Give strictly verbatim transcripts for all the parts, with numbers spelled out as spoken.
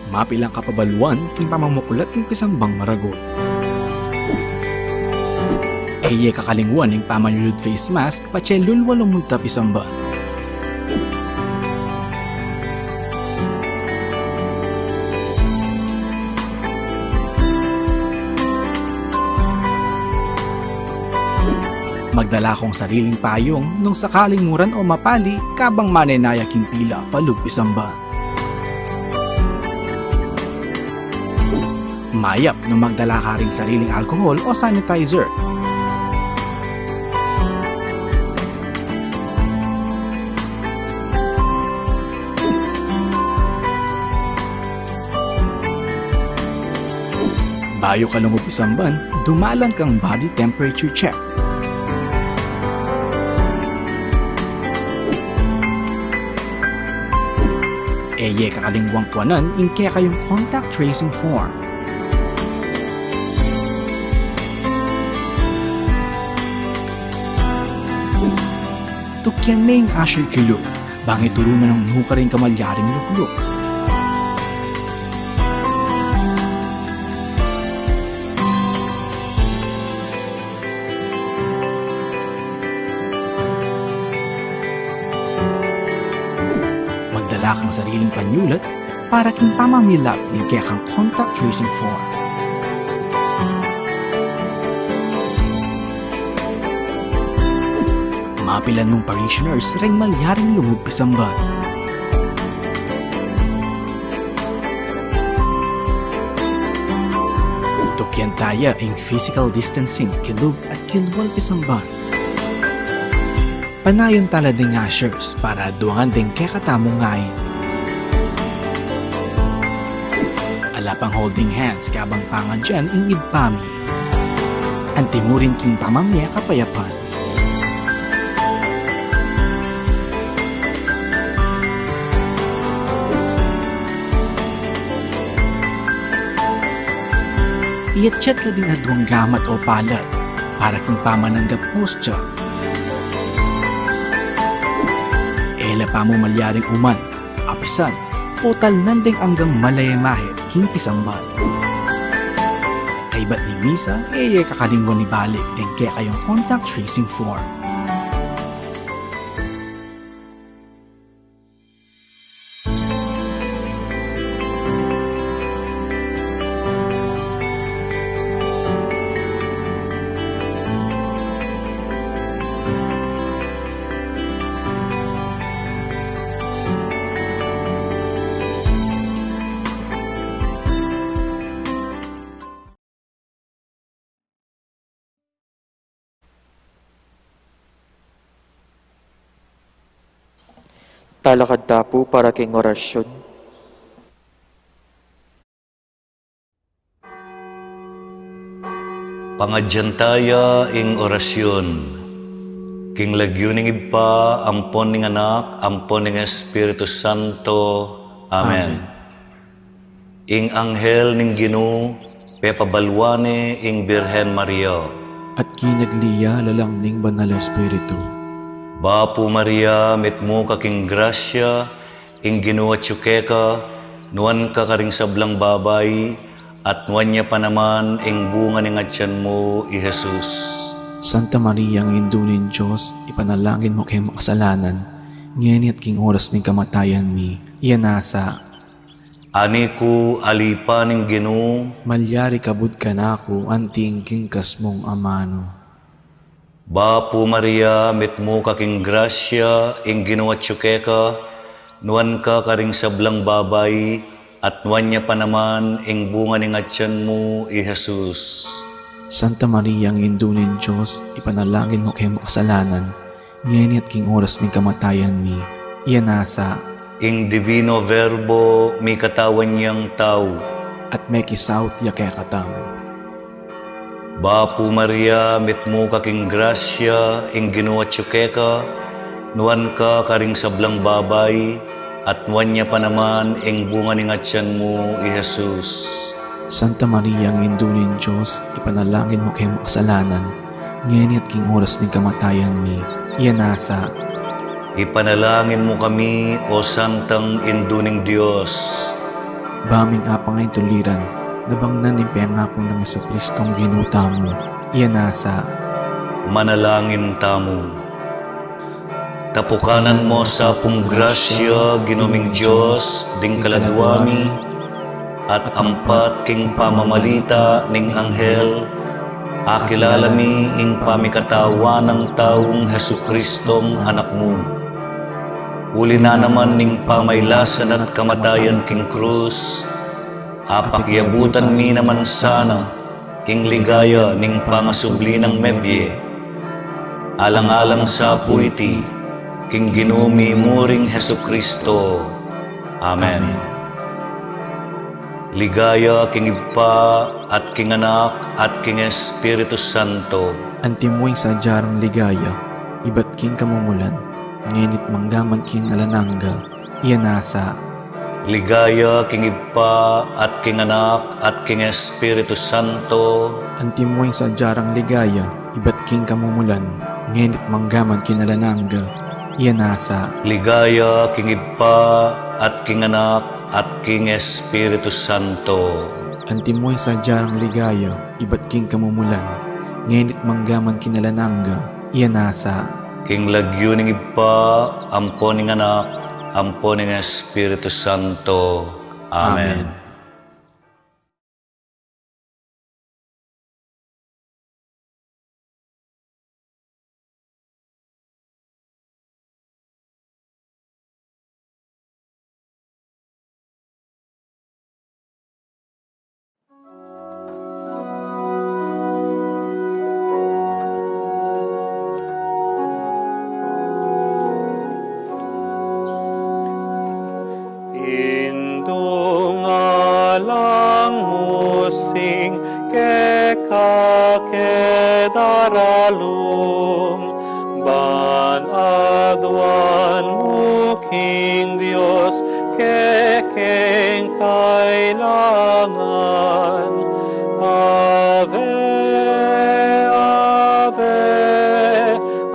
Mapilan kapabaluan king pamamuklat ning pisambang maragul. E ye kakalingwan ing pamanyulud face mask patse lulwa lumunta pisamban. Magdala kong sariling payung nung sakaling muran o mapali kabang manenaya king pila palub pisamban. Mayap nung magdala ka ring sariling alcohol o sanitizer. Bayu ka lungub pisamban, dumalan kang body temperature check. E ye kakalingwan kuanan ing kekayung contact tracing form. Tukian me ing usher kilub, bang ituru na nung nukarin ka malyaring lukluk. Magdala kang sariling panyulat para king pamamilap ning kekang contact tracing form. Mapilan mung parishioners ring malyaring lungub pisamban. Tukian taya ing physical distancing kilub at kilwal pisamban. Panayan tala ding ushers para duangan ding kekatamung ngain. Ala pang holding hands kabang pangadyan ing Ibpa mi. Antimurin king pamamie kapayapan. Iyatyat la ding aduang gamat o palad para king pamananggap hostya. E la pamu malyaring uman, apisan, o talnan ding anggang malaya mahit king pisamban. Kaybat ning misa, e ye kakalingwan ibalik ding kekayung contact tracing form. Talakad ta pu para king orasyon. Pangadyan taya ing orasyon. King lagyu ning Ibpa, ampon ning Anak, ampon ning Espiritu Santo. Amen. Amen. Ing anghel ning Ginu pepabaluan ne ing Birhen Maria. At kinagli ya lalam ning Banal a Espiritu. Bapu Maria, mitmu ka king grasya, ing Ginu atyu keka, nuan ka karing sablang babai, at nuan ya pa naman ing bunga ning atyan mu, i Jesus. Santa Maria, Indu ning Dios, ipanalangin mu keng makasalanan, ngeni at king oras ning kamatayan mi. Amen. Ani ku, ali pa ning Ginu. Malyari kabud kanaku anti ing kingkas mung amanu. Bapu Maria, mitmu ka king grasya, ing Ginu atyu keka, nuan ka karing sablang babai, at nuan ya pa naman ing bunga ning atyan mu, i Jesus. Santa Maria, Indu ning Dios, ipanalangin mu keng makasalanan, ngeni at king oras ning kamatayan mi. Amen. Ing Divino Verbo mikatawan yang tau. At mekisaut ya kekatamu. Bapu Maria, mitmu ka king grasya, ing Ginu atyu keka, nuan ka karing sablang babai, at nuan ya pa naman ing bunga ning atyan mu, i Jesus. Santa Maria, Indu ning Dios, ipanalangin mu keng makasalanan, ngeni at king oras ning kamatayan mi. Amen. Ipanalangin mu kami, O Santang Indu ning Dios. Ba ming apangaituliran, nabang na ning pengaku nang Jesucristong Ginu tamu, iya nasa. Manalangin tamu. Tapukanan mu sa pung grasya, Ginu ming Dios, ding kaladwa mi, at ampat king pamamalita ning anghel, akilala mi ing pamikatawan nang taung Jesucristong Anak mu. Uli na naman ning pamailasan at kamatayan king krus, apakiabutan mi naman sana ing ligaya ning pangasubli nang mebie. Alang-alang sa pu iti, king Ginu mi mu ring Jesucristo. Amen. Ligaya king Ibpa, at king Anak, at king Espiritu Santo. Antimo ing sadya rang ligaya, ibat king kamumulan, ngeni at manggaman king alang angga. Iya nasa. Ligaya king Ibpa, at king Anak, at king Espiritu Santo. Antimo ing sadya rang ligaya, ibat king kamumulan, ngeni at manggaman king alang angga. Iya nasa. Ligaya king Ibpa, at king Anak, at king Espiritu Santo. Antimo ing sadya rang ligaya, ibat king kamumulan, ngeni at manggaman king alang angga. Iya nasa. King lagyu ning Ibpa, ampo ning Anak, ampo ning Espiritu Santo. Amen. Amen. Indung alang mu sing keka ke daralung, ban aduan mu king Dios kekeng kailangan. Ave, Ave,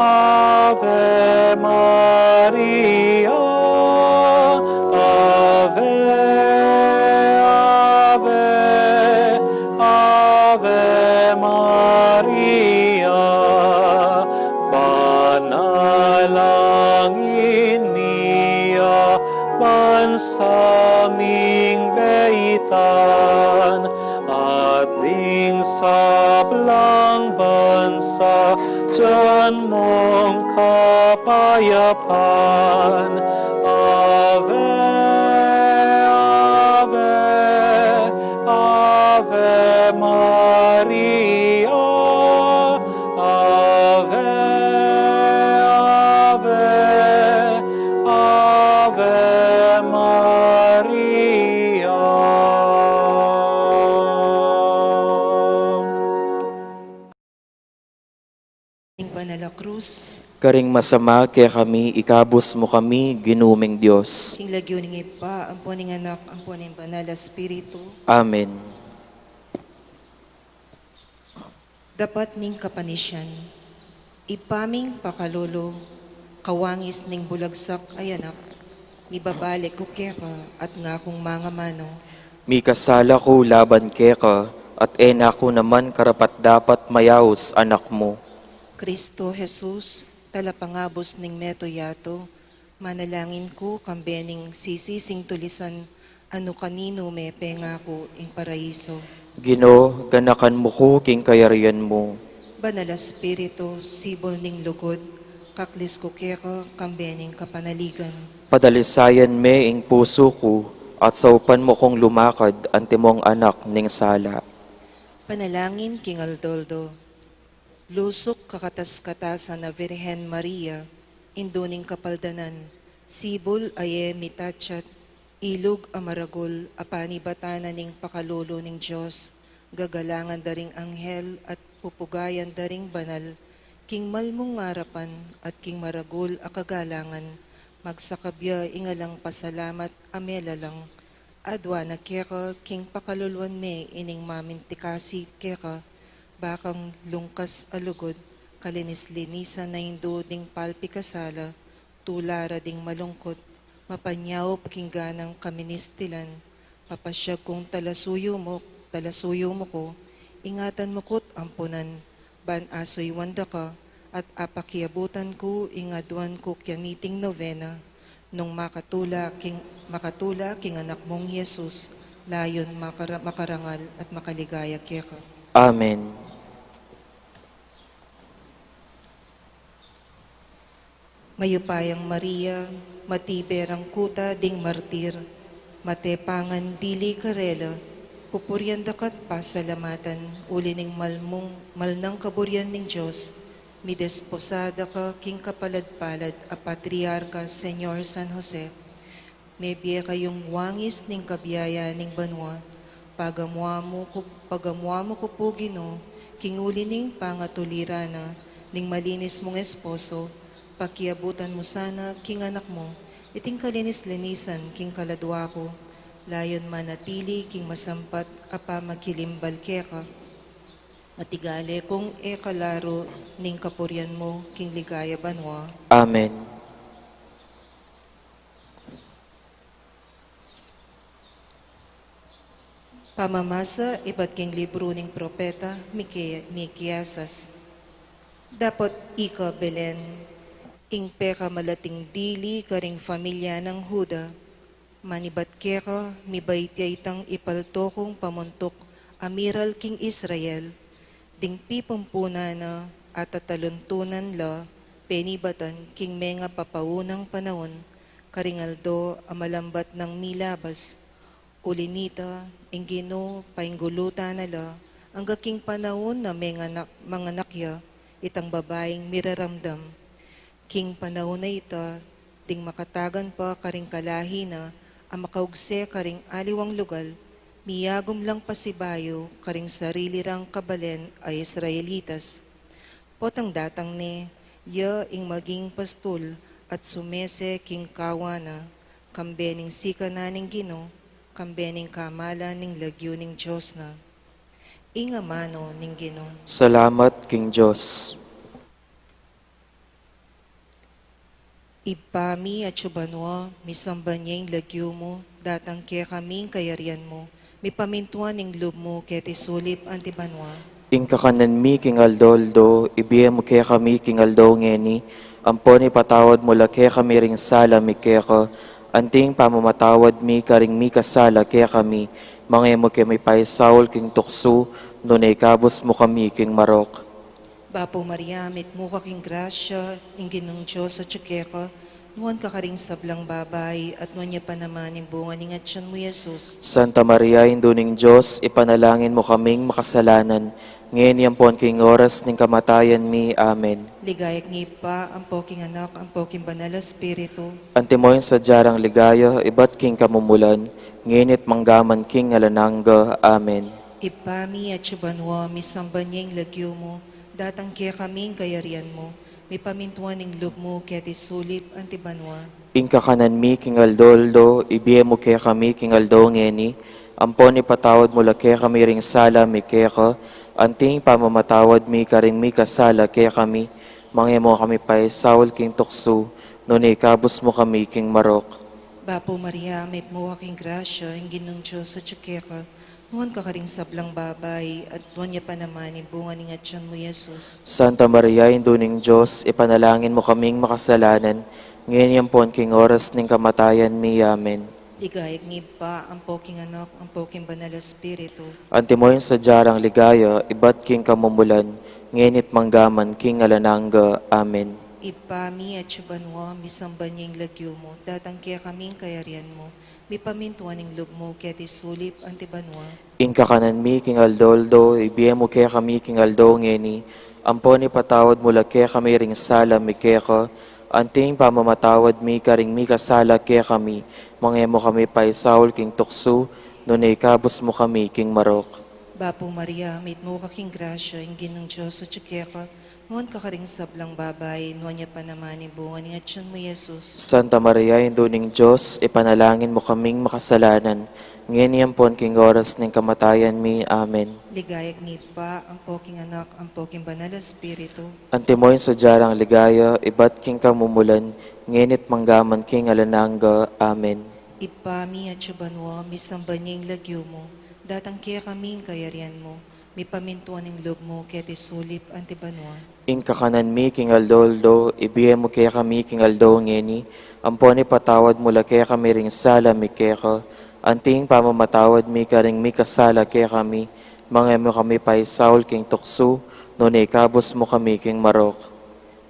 Ave Maria, Ave, Ave, Ave Maria, panalangin mi ya bansa ming beitan, at ding sablang bansa, dian mung kapayapan. Ave, Ave, Ave Maria, Ave, Ave, Ave Maria. Ning banal a krus. Karing masama kekami, ikabus mu kami, Ginu ming Dios. King lagyu ning Ibpa, ampo ning Anak, ampo ning Banal a Espiritu. Amen. Dapat ning kapanisian. Ibpa ming pakalulu, kawangis ning bulagsak a anak, mibabalik ku keka at ngakung mangamanu. Mikasala ku laban keka, at e na ku naman karapat-dapat mayaus anak mu. Cristo Jesus, talapangabus ning meto yatu, manalangin ku kambe ning sisising tulisan a nu kaninu me pengaku ing paraiso. Ginu, ganakan mu ku king kayarian mu. Banal a Espiritu, sibul ning lugud, kaklis ku keka kambe ning kapanaligan. Padalisayan me ing pusu ku, at saupan mu kung lumakad antimong anak ning sala. Panalangin king aldo-aldo. Lusuk kakatas-katasan a Virgen Maria, Indu ning Kapaldanan, sibul a e mitatyat, ilug a maragul a panibatan na ning pakalulu ning Dios, gagalangan da ring anghel at pupugayan da ring banal, king malmung arapan at king maragul a kagalangan, magsakab ya ing alang pasalamat a melalang, aduan na keka king pakaluluan me ining mamintikasi keka, ba kang lungkas a lugud, kalinis-linisan a indu ding palpikasala, tula ra ding malungkut, mapanyaup king ganang kaministilan, Pasyag kung talasuyu mu, talasuyu mu ku, ingatan mu ku't ampunan, ban asuyuan da ka, at apakiabutan ku ing aduan ku kaniting novena, nung makatula king, makatula king anak mung Jesus, layun makara-, makarangal at makaligaya keka. Amen. Mayupayang Maria, matiberang kuta ding martir, matepangan dili karela, pupurian da ka't pasalamatan, uli ning malmung, malnang kaburian ning Dios, midesposada ka king kapalad-palad a patriarka, Señor San Jose. Mebie kayung wangis ning kabiayan ning banua, pagamuamu ku, pagamuamu ku pu Ginu, king uli ning pangatuliran na, ning malinis mung esposo, pakiabutan mu sana king anak mu, iting kalinis-linisan king kaladua ku, layun manatili king masampat a pamagkilimbal keka. At igale kung e kalaru ning kapurian mu king ligaya banua. Amen. Pamamasa ibat king libru ning propeta Mike-, Mikiasas. Dapot ika, Belen, ing pekamalating dili karing familia nang Juda, manibat keka, mibait ya itang ipalto kung pamuntuk a miral king Israel, ding pipumpunan na at tataluntunan la penibatan king menga papaunang panaun, karing aldo a malambat nang milabas. Uli nita, ing Ginu painggulutan na la, angga king panaun a menganak, manganak ya, itang babaing miraramdam. King panaun a ita, ding makatagan pa karing kalahi na a makaugse karing aliwang lugal, miyagum lang pasibayu karing sarili rang kabalen a Israelitas. Potang datang ne, ya ing maging pastul at sumese king kawan na, kambe ning sikanan ning Ginu, kambe ning kamalan ning lagyu ning Dios na. Ing amanu ning Ginu. Salamat king Dios. Ibpa mi, atsu banua, misamban ya ing lagyu mu, datang kekami ing kayarian mu, mipamintuan ing lub mu keti sulip anti banua. Ing kakanan mi king aldo-aldo, ibie mu kekami king aldo ngeni, ampon ipatawad mu la kekami ring sala mi keka, anting pamamatawad mi karing mikasala kekami, manga e mu kami paisaul king tuksu, nune ikabus mu kami king marok. Bapu Maria, mitmu ka king grasya, ing Ginung Dios atyu keka, nuan ka karing sablang babai, at nuan ya pa naman ing bunga ning atyan mu, Jesus. Santa Maria, Indu ning Dios, ipanalangin mu kaming makasalanan, ngeni ampon king oras ning kamatayan mi. Amen. Ligaya king Ibpa, ampo king Anak, ampo king Banal a Espiritu. Antimo ing sadya rang ligaya, ibat king kamumulan, ngeni't manggaman king alang angga. Amen. Ibpa mi, atsu banua, misamban ya ing lagyu mu, datang kekami ing kayarian mu, mipamintuan ing lub mu keti sulip anti banua. Ing kakanan mi king aldo-aldo, ibie mu kekami king aldo ngeni, ampon ipatawad mu la kekami ring sala mi keka, anting pamamatawad mi karing mikasala kekami, manga e mu kami paisaul king tuksu, nune ikabus mu kami king marok. Bapu Maria, mitmu ka king grasya, ing Ginung Dios atyu keka, nuan ka karing sablang babai, at nuan ya pa naman ing bunga ning atyan mu, Jesus. Santa Maria, Indu ning Dios, ipanalangin mu kaming makasalanan, ngeni ampon king oras ning kamatayan mi. Amen. Ligaya king Ibpa, ampo king Anak, ampo king Banal a Espiritu. Antimo ing sadya rang ligaya, ibat king kamumulan, ngeni't manggaman king alang angga. Amen. Ibpa mi, atsu banua, misamban ya ing lagyu mu, datang kekami ing kayarian mu, mipamintuan ing lub mu keti sulip anti banua. Ing kakanan mi king aldo-aldo, ibie mu kekami king aldo ngeni, ampon ipatawad mu la kekami ring sala mi keka, anting pamamatawad mi karing mikasala kekami, manga e mu kami paisaul king tuksu, nune ikabus mu kami king marok. Bapu Maria, mitmu ka king grasya, ing Ginung Dios atyu keka, nuan ka karing sablang babai, nuan ya pa naman ing bunga ning atyan mu, Jesus. Santa Maria, Indu ning Dios, ipanalangin mu kaming makasalanan, ngeni ampon king oras ning kamatayan mi. Amen. Ligaya king Ibpa, ampo king Anak, ampo king Banal a Espiritu. Antimo ing sadya rang ligaya, ibat king kamumulan, ngeni't manggaman king alang angga. Amen. Ibpa mi, atsu ka banua, misamban ya ing lagyu mu, datang kekami ing kayarian mu, mipamintuan ing lub mu keti sulip anti banua. Ing kakanan mi king aldo-aldo, ibie mu kekami king aldo ngeni, ampon ipatawad mu la kekami ring sala mi keka, anti ing pamamatawad mi karing mikasala kekami, manga e mu kami paisaul king tuksu, nune ikabus mu kami king marok.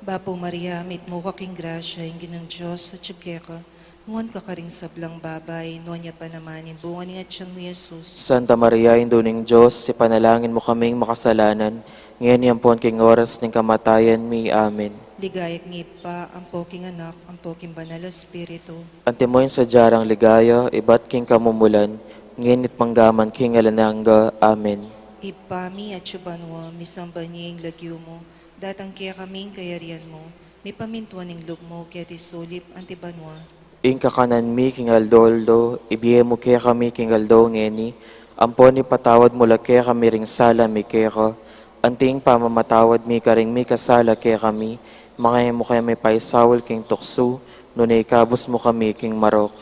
Bapu Maria, mitmu ka king grasya, ing Ginung Dios atsu keka, nuan ka karing sablang babai, nuan ya pa naman ing bunga ning atyan mu, Jesus. Santa Maria, Indu ning Dios, ipanalangin mu kaming makasalanan, ngeni ampon king oras ning kamatayan mi. Amen. Ligaya king Ibpa, ampo king Anak, ampo king Banal a Espiritu. Antimo ing sadya rang ligaya, ibat king kamumulan, ngeni't manggaman king alang angga. Amen. Ibpa mi, atsu ka banua, misamban ya ing lagyu mu, datang kekami ing kayarian mu, mipamintuan ing lub mu keti sulip anti banua. Ing kakanan mi king aldo-aldo, ibie mu kekami king aldo ngeni, ampon ipatawad mu la kekami ring sala mi keka, anti ing pamamatawad mi karing mikasala kekami, manga e mu kami paisaul king tuksu, nune ikabus mu kami king marok.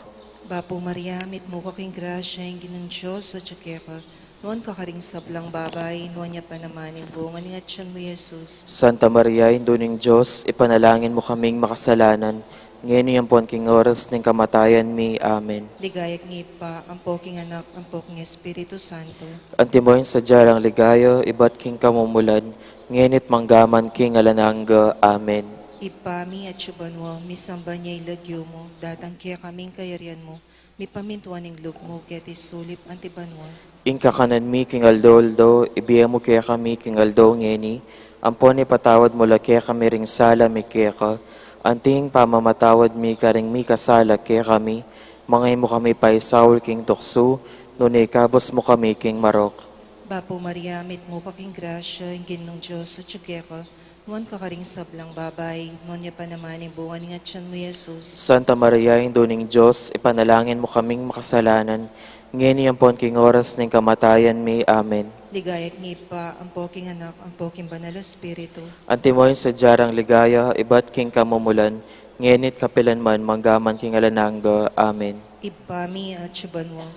Bapu Maria, mitmu ka king grasya, ing Ginung Dios atsu keka, nuan ka karing sablang babai, nuan ya pa naman ing bunga ning atyan mu, Jesus. Santa Maria, Indu ning Dios, ipanalangin mu kaming makasalanan, ngeni ampon king oras ning kamatayan mi. Amen. Ligaya king Ibpa, ampo king Anak, ampo king Espiritu Santo. Antimo ing sadya rang ligaya, ibat king kamumulan, ngeni't manggaman king alang angga. Amen. Ibpa mi, atsu ka banua, misamban ya ing lagyu mu, datang kekami ing kayarian mu, mipamintuan ing lub mu keti sulip anti banua. Ing kakanan mi king aldo-aldo, ibie mu kekami king aldo ngeni, ampon ipatawad mu la kekami ring sala mi keka, anti ing pamamatawad mi karing mikasala kekami, manga e mu kami paisaul king tuksu, nune ikabus mu kami king marok. Bapu Maria, mitmu ka king grasya, ing Ginung Dios atsu keka, nuan ka karing sablang babai, nuan ya pa naman ing bunga ning atyan mu, Jesus. Santa Maria, Indu ning Dios, ipanalangin mu kaming makasalanan, ngeni ampon king oras ning kamatayan mi. Amen. Ligaya king Ibpa, ampo king Anak, ampo king Banal a Espiritu. Antimo ing sadya rang ligaya, ibat king kamumulan, ngeni't kapilan man, manggaman king alang angga. Amen. Ibpa mi, atsu ka banua,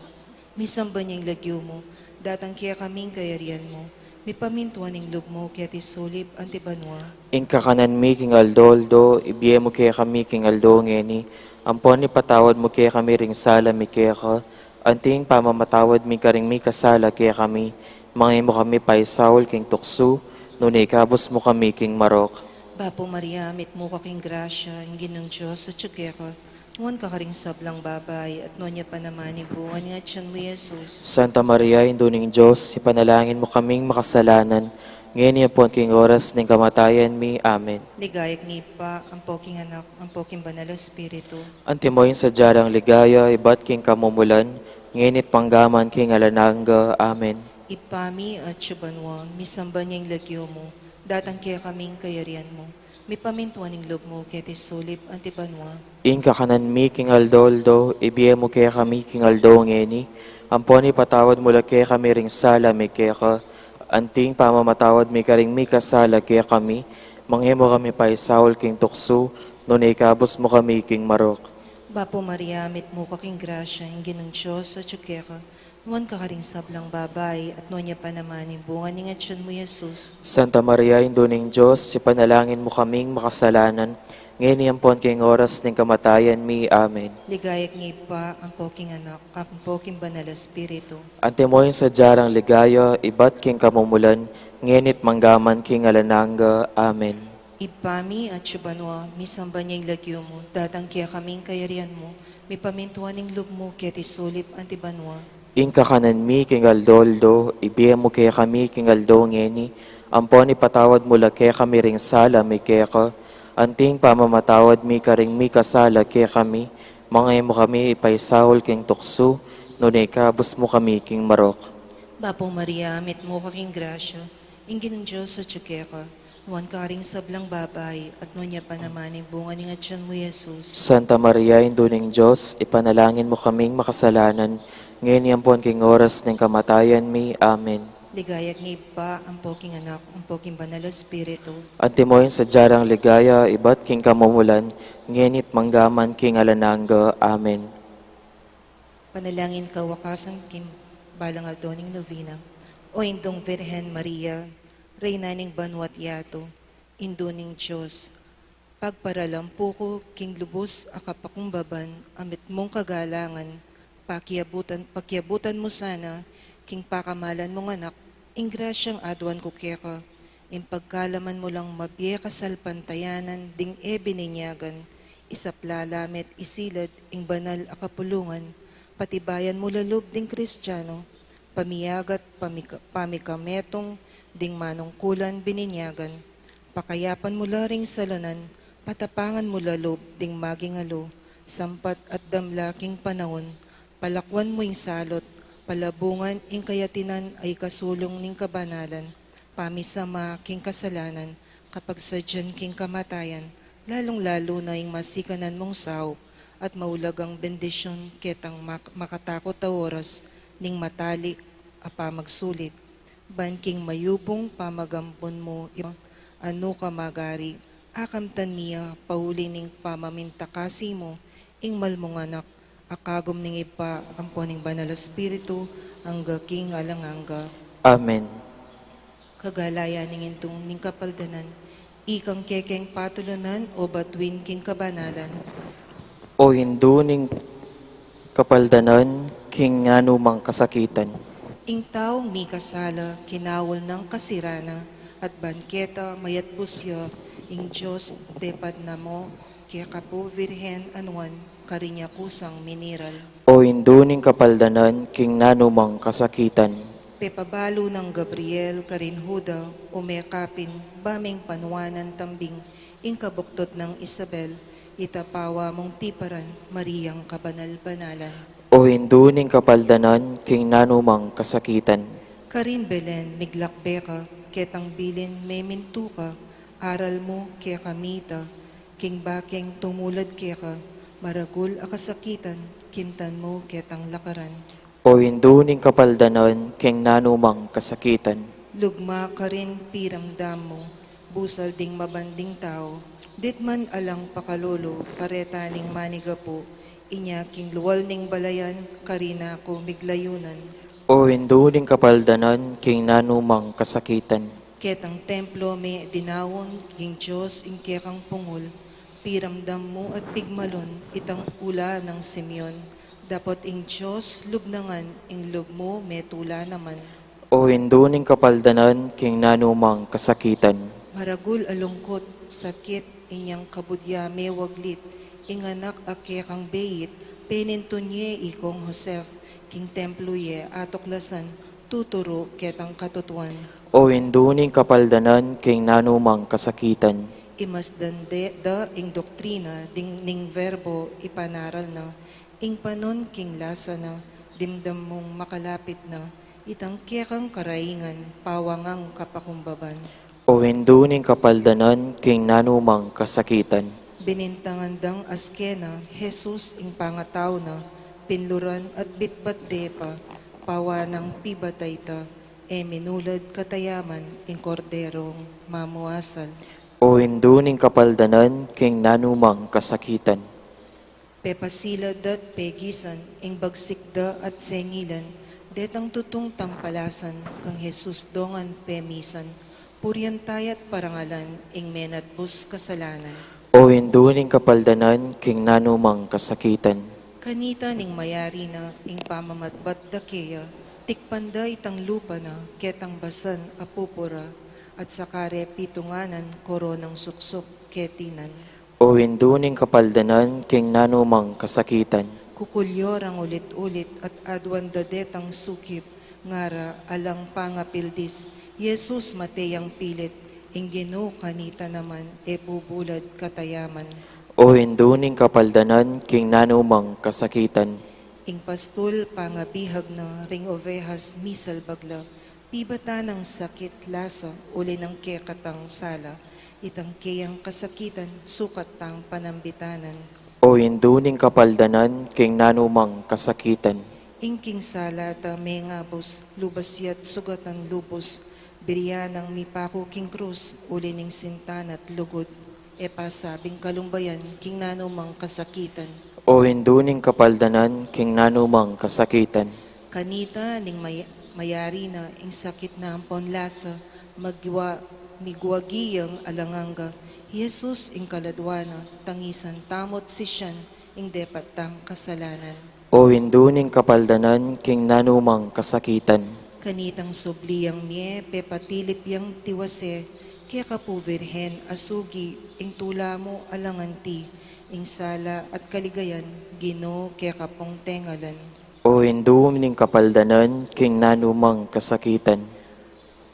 misamban ya ing lagyu mu, datang kekami ing kayarian mu, mipamintuan ing lub mu keti sulip anti banua. Ing kakanan mi king aldo-aldo, ibie mu kekami king aldo ngeni, ampon ipatawad mu kekami ring sala mi keka, anti ing pamamatawad mi karing mikasala kekami, manga e mu kami paisaul king tuksu, nune ikabus mu kami king marok. Bapu Maria, mitmu ka king grasya, ing Ginung Dios atsu keka, nuan ka karing sablang babai, at nuan ya pa naman ing bunga ning atyan mu, Jesus. Santa Maria, Indu ning Dios, ipanalangin mu kaming makasalanan, ngeni ampon king oras ning kamatayan mi. Amen. Ligaya king Ibpa, ampo king Anak, ampo king Banal a Espiritu. Antimo ing sadya rang ligaya, ibat king kamumulan, ngeni't manggaman king alang angga. Amen. Ibpa mi, atsu ka banua, misamban ya ing lagyu mu, datang kekami ing kayarian mu, mipamintuan ing lub mu keti sulip anti banua. Ing kakanan mi king aldo-aldo, ibie mu kekami king aldo ngeni, ampon ipatawad mu la kekami ring sala mi keka, anti ing pamamatawad mi karing mikasala kekami, manga e mu kami paisaul king tuksu, nune ikabus mu kami king marok. Bapu Maria, mitmu ka king grasya, ing Ginung Dios atsu keka, nuan ka karing sablang babai, at nuan ya pa naman ing bunga ning atyan mu, Jesus. Santa Maria, Indu ning Dios, ipanalangin mu kaming makasalanan, ngeni ampon king oras ning kamatayan mi. Amen. Ligaya king Ibpa, ampo king Anak, ampo king Banal a Espiritu. Antimo ing sadya rang ligaya, ibat king kamumulan, ngeni't manggaman king alang angga. Amen. Ibpa mi, atsu ka banua, misamban ya ing lagyu mu, datang kekami ing kayarian mu, mipamintuan ing lub mu keti sulip anti banua. Ing kakanan mi king aldo-aldo, ibie mu kekami king aldo ngeni, ampon ipatawad mu la kekami ring sala mi keka, anti ing pamamatawad mi karing mikasala kekami, manga e mu kami ipaisaul king tuksu, nune ikabus mu kami king marok. Bapu Maria, mitmu ka king grasya, ing Ginung Dios atsu keka, nuan ka karing sablang babai, at nuan ya pa naman ing bunga ning atyan mu, Jesus. Santa Maria, Indu ning Dios, ipanalangin mu kaming makasalanan, ngeni ampon king oras ning kamatayan mi. Amen. Ligaya king Ibpa, ampo king Anak, ampo king Banal a Espiritu. Antimo ing sadya rang ligaya, ibat king kamumulan, ngeni't manggaman king alang angga. Amen. Panalangin kawakasan king balang aldo ning novena. O Indung Virgen Maria, Reyna ning banua't yatu, Indu ning Dios, pagparalampu ku king lubus a kapakumbaban a mitmung kagalangan, pakiabutan, pakiabutan mu sana king pakamalan mung Anak ing grasyang aduan ku keka, ing pagkalaman mu lang mabie kasalpantayanan ding e bininyagan, isapla la me't isilad ing banal a kapulungan, patibayan mu la lub ding Kristiano, pamiyagat pamika-, pamikametung ding manungkulan bininyagan, pakayapan mu la ring salunan, patapangan mu la lub ding maging alu, sampat at damla king panaun, palakwan mu ing salut, palabungan ing kayatinan a ikasulung ning kabanalan, pamisama king kasalanan, kapagsadyan king kamatayan, lalung-lalu na ing masikanan mung saup, at maulagang bendisyun ketang mak-, makatakut a oras ning matali a pamagsulit. Ban king mayubung pamagampun mu, anu ka magari, akamtan mi ya, pauli ning pamamintakasi mu, ing mal mung Anak, a kagum ning Ibpa, ampo ning Banal Espiritu, angga king alang angga. Amen. Kagalayan ning Indung ning Kapaldanan, ikang kekeng patulunan o batuin king kabanalan. O Indu ning Kapaldanan, king nanu mang kasakitan. Ing taung mikasala, kinaul nang kasirana, at ban keta mayatbus ya, ing Dios tepad na mu, keka pu Virgen a nuan, karin ya kusang miniral. O Indu ning Kapaldanan, king nanu mang kasakitan. Pepabalu nang Gabriel karin Juda, ume kapin, ba meng panuanan tambing, ing kabuktud nang Isabel, ita pawa mung tiparan, Mariang kabanal-banalan. O Indu ning Kapaldanan, king nanu mang kasakitan. Karin Belen, miglakbe ka, ketang bilin memintu ka, aral mu kekami ita, king bakeng tumulad keka, maragul a kasakitan, kimtan mu ketang lakaran. O Indu ning Kapaldanan, king nanu mang kasakitan. Lugma karin piramdam mu, busal ding mabanding tau, ditman alang pakalulu, kareta ning manigapu, inya king lual ning balayan, karina ku miglayunan. O Indu ning Kapaldanan, king nanu mang kasakitan. Ketang templo me dinaun, king Dios ing kekang pungul, piramdam mu at pigmalun, itang ula nang Simeon, dapot ing Dios lub na ngan, ing lub mu metula naman. O Indu ning Kapaldanan, king nanu mang kasakitan. Maragul a lungkut, sakit, inyang kabudya mewaglit, ing anak a kekang beit, penintun ye ikong Joseph, king templo ye atuklasan, tuturu ketang katutuan. O Indu ning Kapaldanan, king nanu mang kasakitan. Imasdan de, da ing doktrina, ding ning verbo ipanaral na, ing panun king lasa na, dimdam mung makalapit na, itang kekang karaingan, pawangang kapakumbaban. O Indu ning Kapaldanan, king nanu mang kasakitan. Binintangan dang askena, Jesus ing pangatau na, pinluran at bitbat de pa, pawanang pibatay ta, e minulad katayaman, ing Korderong mamuasal. O Indu ning Kapaldanan, king nanu mang kasakitan. Pepasila da't pegisan, ing bagsik da at sengilan, detang tutung tampalasan, kang Jesus dongan pemisan, purian taya't parangalan, ing menatbus kasalanan. O Indu ning Kapaldanan, king nanu mang kasakitan. Kanita ning mayari na, ing pamamatbat da keya, tikpan da itang lupa na, ketang basan a pupura, at sa kare pitunganan, koronang suksuk keti nan. O Indu ning Kapaldanan, king nanu mang kasakitan. Kukulyo rang ulit-ulit at aduan da detang sukip, ngara alang pangapildis, Jesus mate yang pilit, ing Ginu kanita naman, e bubulad katayaman. O Indu ning Kapaldanan, king nanu mang kasakitan. Ing pastul pangabihag na, ring ovehas misalbag la, pibatan nang sakit lasa, uli nang kekatang sala, itang keyang kasakitan, sukat tang panambitanan. O Indu ning Kapaldanan, king nanu mang kasakitan. Ing king sala ta mengabus, lubas ya't sugatan lubus, birian nang mipaku king krus, uli ning sinta na't lugud, e pasabing kalumbayan, king nanu mang kasakitan. O Indu ning kapaldanan king nanumang kasakitan. Kanita ning may-, mayari na ing sakit na ampon lasa, magwa-, migwagi yang alang angga, i Jesus ing kaladwa na, tangisan tamu't sisian ing depat tang kasalanan. O Indu ning kapaldanan king nanumang kasakitan. Kanitang subli yang mie, pepatilip yang tiwase, keka pu Virgen, asugi ing tula mu alang anti, ing sala at kaligayan, Ginu, keka pung tengalan. O Indu ning kapaldanan king nanumang kasakitan.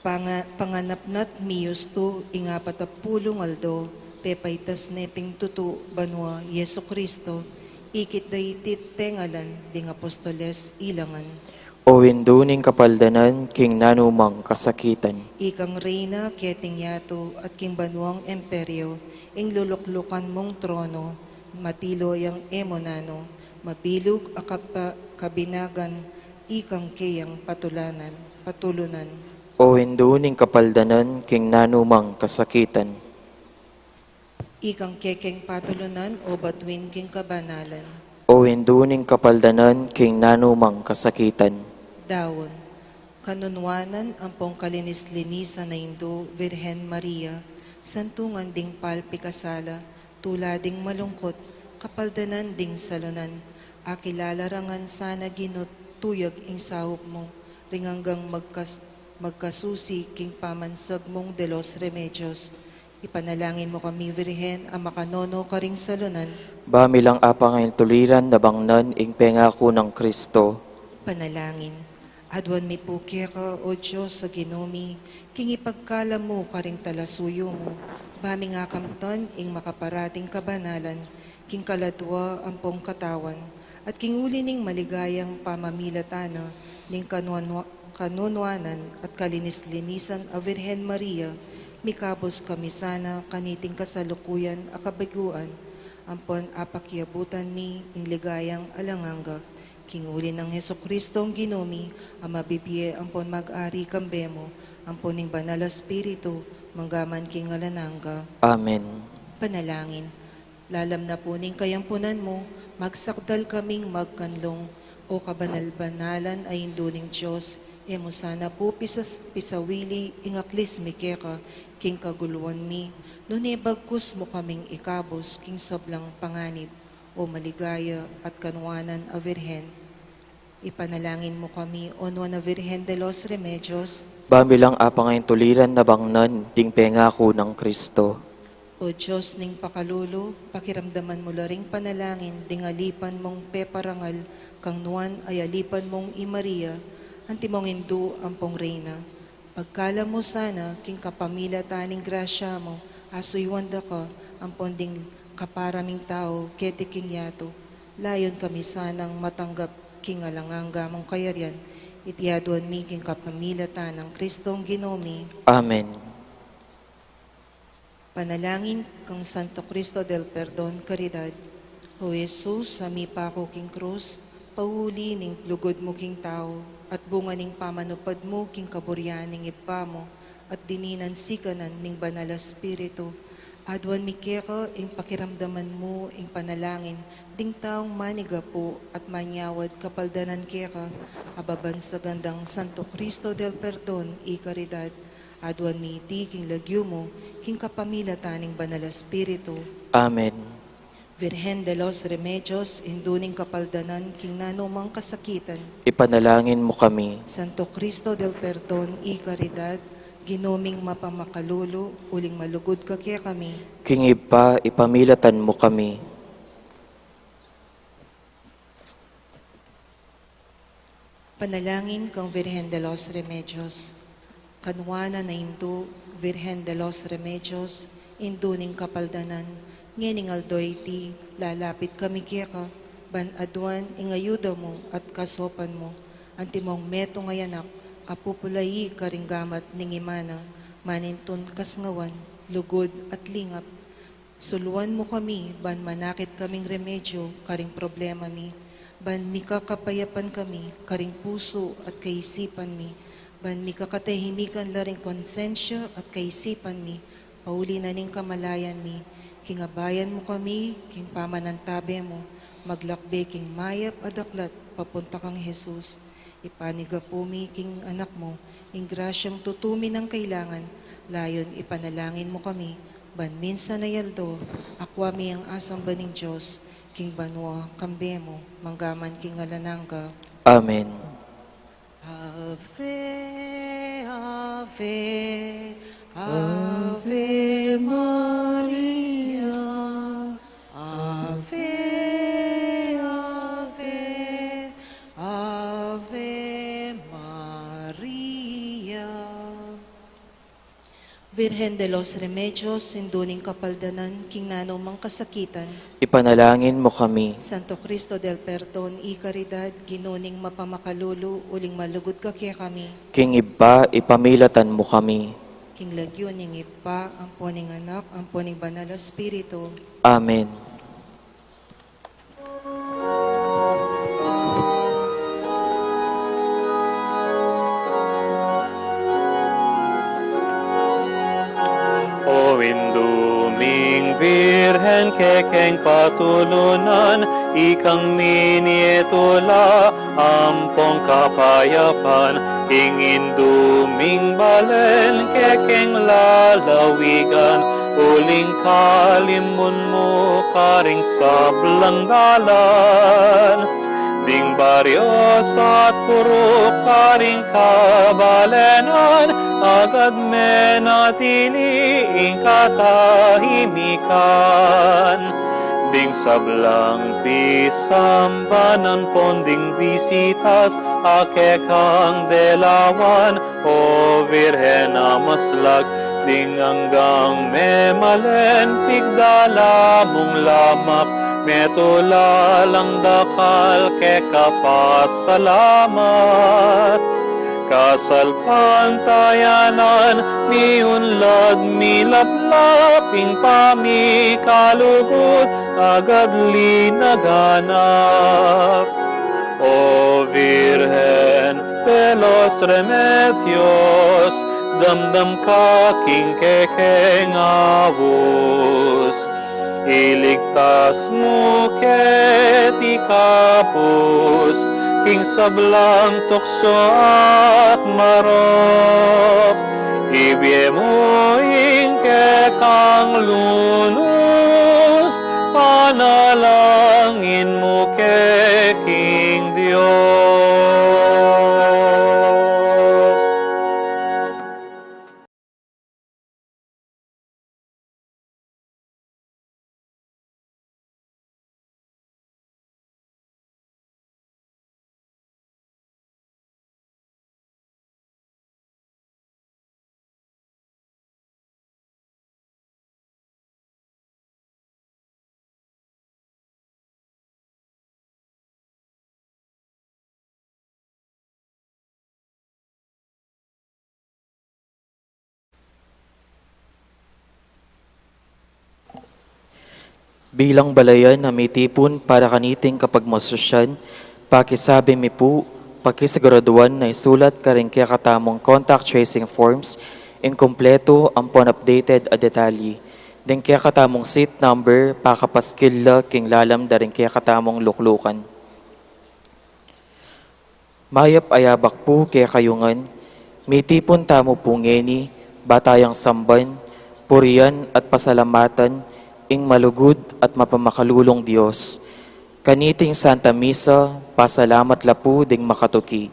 Panga-, panganapnat mi yustu ing apat a pulung aldo, pepaitas ne ping tutu banua, Jesucristo, ikit da iti't tengalan ding apostoles ilangan. O Indu ning kapaldanan king nanumang kasakitan. Ikang reyna keting yatu at king banuang imperio, ing luluklukan mung trono, matilo yang e mu nanu, mabilug a kapa-, kabinagan, ikang keyang patulanan, patulunan. O Indu ning kapaldanan king nanumang kasakitan. Ikang kekeng patulunan o batuin king kabanalan. O Indu ning kapaldanan king nanumang kasakitan. Daun. Kanunuanan ampong kalinis-linisan a Indu, Virgen Maria, santungan ding palpikasala, tula ding malungkut, kapaldanan ding salunan, akilala ra ngan sana Ginu tuyag ing saup mu, ring anggang magkas-, magkasusi king pamansag mung de los Remedios. Ipanalangin mu kami, Virgen, a makanono karing salunan. Ba mi lang apangaintuliran na bangnan ing pengaku nang Kristo. Panalangin. Aduan mi pu keka, O Dios a Ginu mi, king ipagkalam mu karing talasuyu mu, ba ming akamtan ing makaparating kabanalan, king kaladua ampong katawan, at king uli ning maligayang pamamilatan na ning kanuanua-, kanunuanan at kalinis-linisan a Virgen Maria, mikabus kami sana kaniting kasalukuyan a kabiguan, ampon apakiabutan mi ing ligayang alang angga. King uli nang Jesucristong Ginu mi, a mabibie ampon mag-ari kambe mu, ampon ning Banal a Espiritu, mangga man king alang angga. Amen. Panalangin. Lalam na pu ning kayampunan mu, magsakdal kaming magkanlung, O kabanal-banalan a Indu ning Dios, e mu sana pu pisas-, pisawili ing aklis mi keka king kaguluan mi, nune bagkus mu kaming ikabus king sablang panganib, O maligaya at kanuanan a Virgen. Ipanalangin mu kami, O Nuan a Virgen de los Remedios. Ba mi lang apangaintuliran na bangnan ding pengaku nang Kristo. O Dios ning pakalulu, pakiramdaman mu la ring panalangin ding alipan mung peparangal kang Nuan a alipan mung i Maria, antimong Indu ampong Reyna. Pagkalam mu sana, king kapamilatan ning grasya mu, asuyuan da ka, ampon ding kapara ming tau, keti king yatu. Layun kami sanang matanggap king alang angga mung kayarian, iti aduan mi king kapamilatan nang Kristong Ginu mi. Amen. Panalangin kang Santo Cristo del Perdon, Caridad. O Jesus, a mipaku king krus, pauli ning lugud mu king tau, at bunga ning pamanupad mu king kaburian ning Ibpa mu, at dininan sikanan ning Banal a Espiritu, aduan mi keka ing pakiramdaman mu ing panalangin ding taung manigapu at manyawad kapaldanan keka, a babansagan dang Santo Cristo del Perdon y Caridad, aduan mi iti king lagyu mu, king kapamilatan ning Banal a Espiritu. Amen. Virgen de los Remedios, Indu ning kapaldanan king nanumang kasakitan. Ipanalangin mu kami. Santo Cristo del Perdon y Caridad, Ginu ming mapamakalulu, uling malugud ka kekami. King Ibpa, ipamilatan mu kami. Panalangin kang Virgen de los Remedios. Kanuanan a Indu, Virgen de los Remedios, Indu ning kapaldanan, ngening aldo iti, lalapit kami keka, ban aduan ing ayuda mu at kasopan mu, antimong metung a anak, a pupulayi karing gamat ning ima na, manintun kasngawan, lugud at lingap, Suluan mu kami, ban manakit kaming remedyu karing problema mi, ban mikakapayapan kami karing pusu at kaisipan mi, ban mikakatahimikan la ring konsensya at kaisipan mi, pauli na ning kamalayan mi, king abayan mu kami, king pamanantabe mu, Maglakbe king mayap a daklat papunta kang Jesus. Ipanyawad mi king anak mu ing grasyang tutu mi nang kailangan, layun ipanalangin mu kami, ban minsan a aldo, akua mi ing asamban ning Dios, king banua, kambe mu, manggaman king alang angga. Amen. Ave, Ave, Ave Maria. Ave, Ave, Ave Maria. Virgen de los Remedios, Indu ning Kapaldanan, king nanu mang kasakitan, ipanalangin mu kami. Santo Cristo del Perdon y Caridad, Ginu ning mapamakalulu, uling malugud ka kekami. King Ibpa, ipamilatan mu kami. King lagyu ning Ibpa, ampo ning Anak, ampo ning Banal a Espiritu. Amen. O Indu ming Virgen, kekeng patulunan, ikang minie tula ampong kapayapan, ing Indu ming balen kekeng lalawigan, uling kalimun mu karing sablang dalan. Ding baryos at purok karing kabalenan, agad menatili ing katahimikan. Ding sablang pisamban ampon ding bisitas a kekang delawan, O Virgen a maslag, ding anggang memalen pigdala mung lamak, metula lang dakal keka pasalamat. Kasalpantayanan, miunlad, milaplap ing pamikalugud, agad linaganap. O Virgen de los Remedios, damdam ka king kekeng aus. Iligtas mu keti kapus king sablang tuksu at marok. Ibie mu ing kekang lunus, panalangin mu ke king Dios. Bilang balayan a mitipun para kaniting kapagmasusyan, pakisabi mi pu, pakisiguraduan na isulat karing kekatamung contact tracing forms ing kumpletu ampon updated a detalye. Ding kekatamung seat number, pakapaskil la king lalam da ring kekatamung luklukan. Mayap a yabak pu kekayu ngan, mitipun tamu pu ngeni, ba tayang samban, purian at pasalamatan ing malugud at mapamakalulung Dios. Kaniting Santa Misa, pasalamat la pu ding makatuki.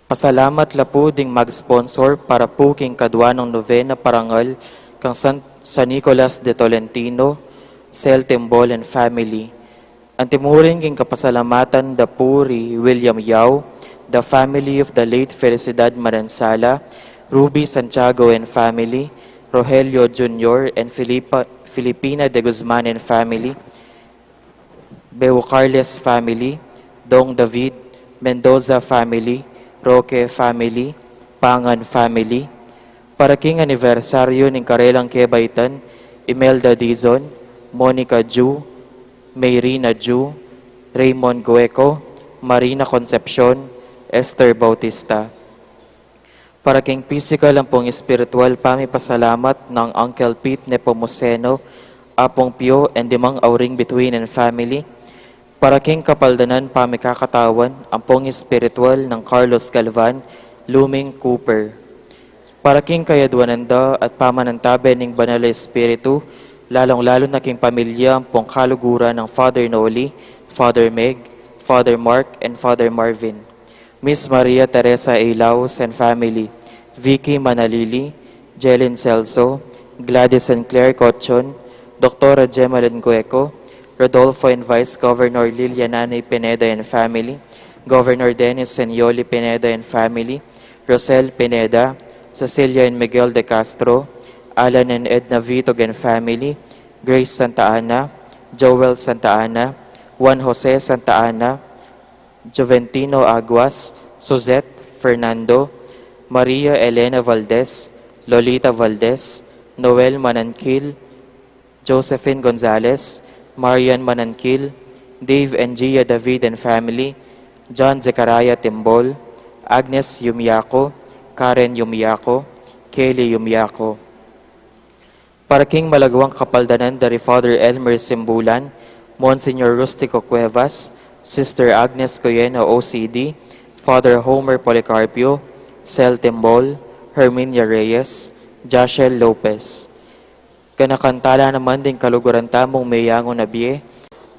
Pasalamat la pu ding mag-sponsor para pu king kadua nang novena parangal kang San, San Nicolas de Tolentino, Sel Tembol and family. Antimurin king kapasalamatan da pu ri William Yao, the family of the late Felicidad Manansala, Ruby Santiago and family, Rogelio Junior and Filipa, Filipina de Guzman and family, Beucarles family, Dong David, Mendoza family, Roque family, Pangan family, para king anibersaryu ning karelang kebaitan, Imelda Dizon, Monica Ju, Mayrina Ju, Raymond Gueco, Marina Concepcion, Esther Bautista. Para king pisikal ampong espiritual pamipasalamat nang Uncle Pete Nepomuceno, Apong Pio, and Dimang Auring Bituin and family, Para king kapaldanan pamikakatawan ampong espiritual nang Carlos Galvan, Luming Cooper. Para king kayadwanan da at pamanantabe ning Banal a Espiritu, lalong-lalo na king pamilya ampong kaluguran nang Father Noli, Father Meg, Father Mark, and Father Marvin. Miss Maria Teresa A. Laus and family, Vicky Manalili, Jelin Celso, Gladys and Claire Cochon, Doktora Gemma Lengueco, Rodolfo and Vice Governor Lilia Nanay Pineda and family, Governor Dennis and Yoli Pineda and family, Rosel Pineda, Cecilia and Miguel de Castro, Alan and Edna Vitog and family, Grace Santa Ana, Joel Santa Ana, Juan Jose Santa Ana, Juventino Aguas, Suzette, Fernando, Maria Elena Valdez, Lolita Valdez, Noel Mananquil, Josephine Gonzalez, Marian Mananquil, Dave and Gia David and family, John Zechariah Timbol, Agnes Yumiaco, Karen Yumiaco, Kelly Yumiaco. Para king malagwang kapaldanan da ri Father Elmer Simbulan, Monsignor Rustico Cuevas, Sister Agnes Goyena O C D, Father Homer Policarpio, Sel Timbol, Herminia Reyes, Jashel Lopez. Ganakan tala naman ding kaluguran tamung meyangu na bie,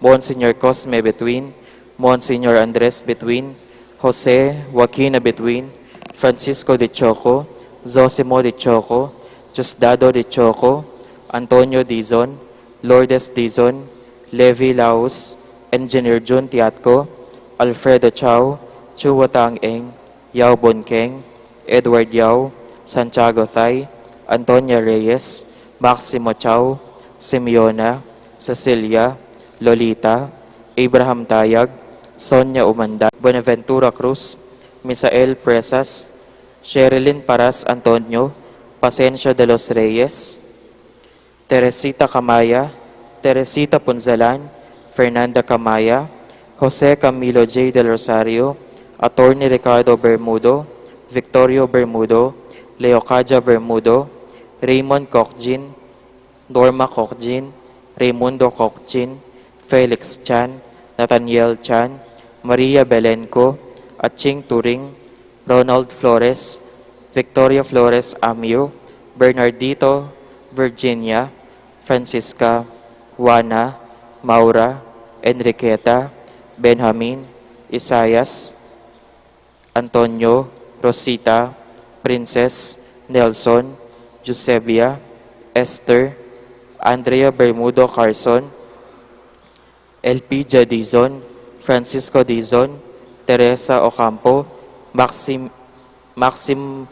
Monsignor Cosme Between, Monsignor Andres Between, Jose Joaquina Between, Francisco de Choco, Zosimo de Choco, Diosdado de Choco, Antonio Dizon, Lourdes Dizon, Levi Laus, Engineer Jun Tiatco, Alfredo Chao, Chua Tang Eng, Yao Bonkeng, Edward Yao, Santiago Thay, Antonia Reyes, Maximo Chao, Simeona, Cecilia, Lolita, Abraham Tayag, Sonia Umanda, Buenaventura Cruz, Misael Presas, Sherilyn Paras Antonio, Pasencio de los Reyes, Teresita Camaya, Teresita Punzalan, Fernanda Camaya, Jose Camilo J. Del Rosario, Attorney Ricardo Bermudo, Victorio Bermudo, Leocadia Bermudo, Raymond Cocjin, Norma Cocjin, Raymundo Cocjin, Felix Chan, Nathaniel Chan, Maria Belenco, Aching Turing, Ronald Flores, Victoria Flores Amio, Bernardito, Virginia, Francisca, Juana, Maura, Enriqueta, Benjamin, Isaias, Antonio, Rosita, Princess, Nelson, Eusebia, Esther, Andrea Bermudo Carson, Elpidia Dizon, Francisco Dizon, Teresa Ocampo, Maxim-, Maxima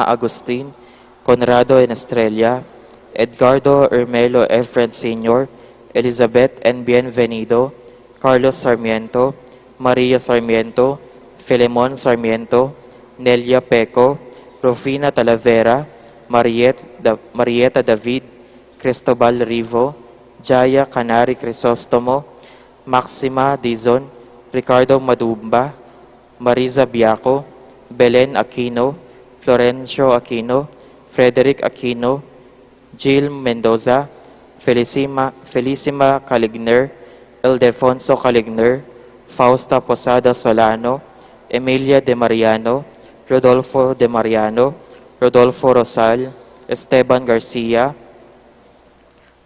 Agustin, Conrado and Estrella, Edgardo Ermelo Efren Senior, Elizabeth and Bienvenido, Carlos Sarmiento, Maria Sarmiento, Filemon Sarmiento, Nelia Peco, Rufina Talavera, Mariet Da-, Marieta David, Cristobal Rivo, Jaya Canari Crisostomo, Maxima Dizon, Ricardo Madumba, Mariza Biaco, Belen Aquino, Florencio Aquino, Frederick Aquino, Jill Mendoza, Felicima, Felicima Caligner, Ildefonso Caligner, Fausta Posada Solano, Emilia De Mariano, Rodolfo De Mariano, Rodolfo Rosal, Esteban Garcia,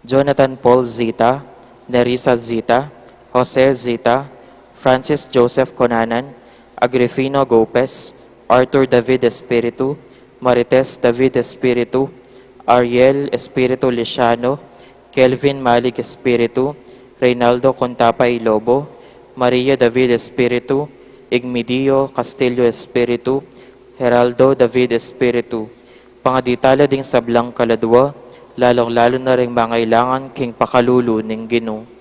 Jonathan Paul Zita, Nerissa Zita, Jose Zita, Francis Joseph Conanan, Agrifino Gopez, Arthur David Espiritu, Marites David Espiritu, Ariel Espiritu Lisiano, Kelvin Malig Espiritu, Reynaldo Contapay Lobo, Maria David Espiritu, Igmidio Castillo Espiritu, Geraldo David Espiritu. Pangadi tala ding sablang kaladua, lalong-lalo na ring mangailangan king pakalulu ning Ginu.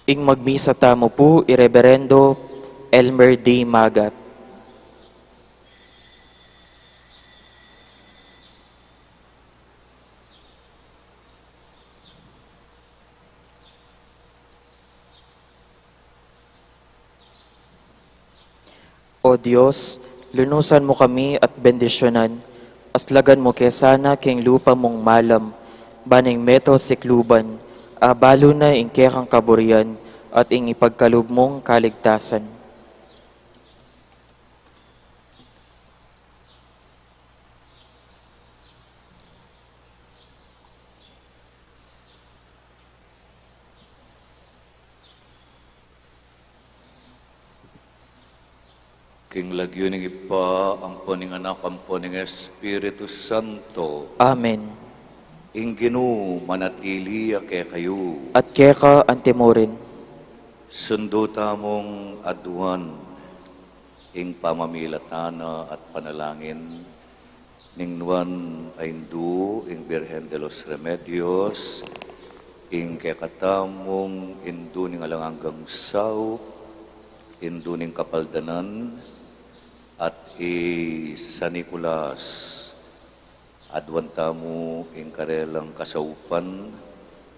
Ing magmisa tamu pu i Reberendo Elmer D. Magat. O Dios, lunusan mu kami at bendisyunan, aslagan mu ke sana king lupa mung malam, ban ing meto sikluban, abalu na ing kekang kaburian, at ing ipagkalub mung kaligtasan. King lagyu ning Ibpa, ampo ning Anak, ampo ning Espiritu Santo. Amen. Ing Ginu manatili ya kekayu. At keka antimurin. Sundu tamung aduan ing pamamilatan na at panalangin ning nuan a Indu, ing Birhen de los Remedios, ing kekatamung Indu ning alang anggang saup, Indu ning kapaldanan, at i San Nicolas. Aduan tamu ing karelang kasaupan,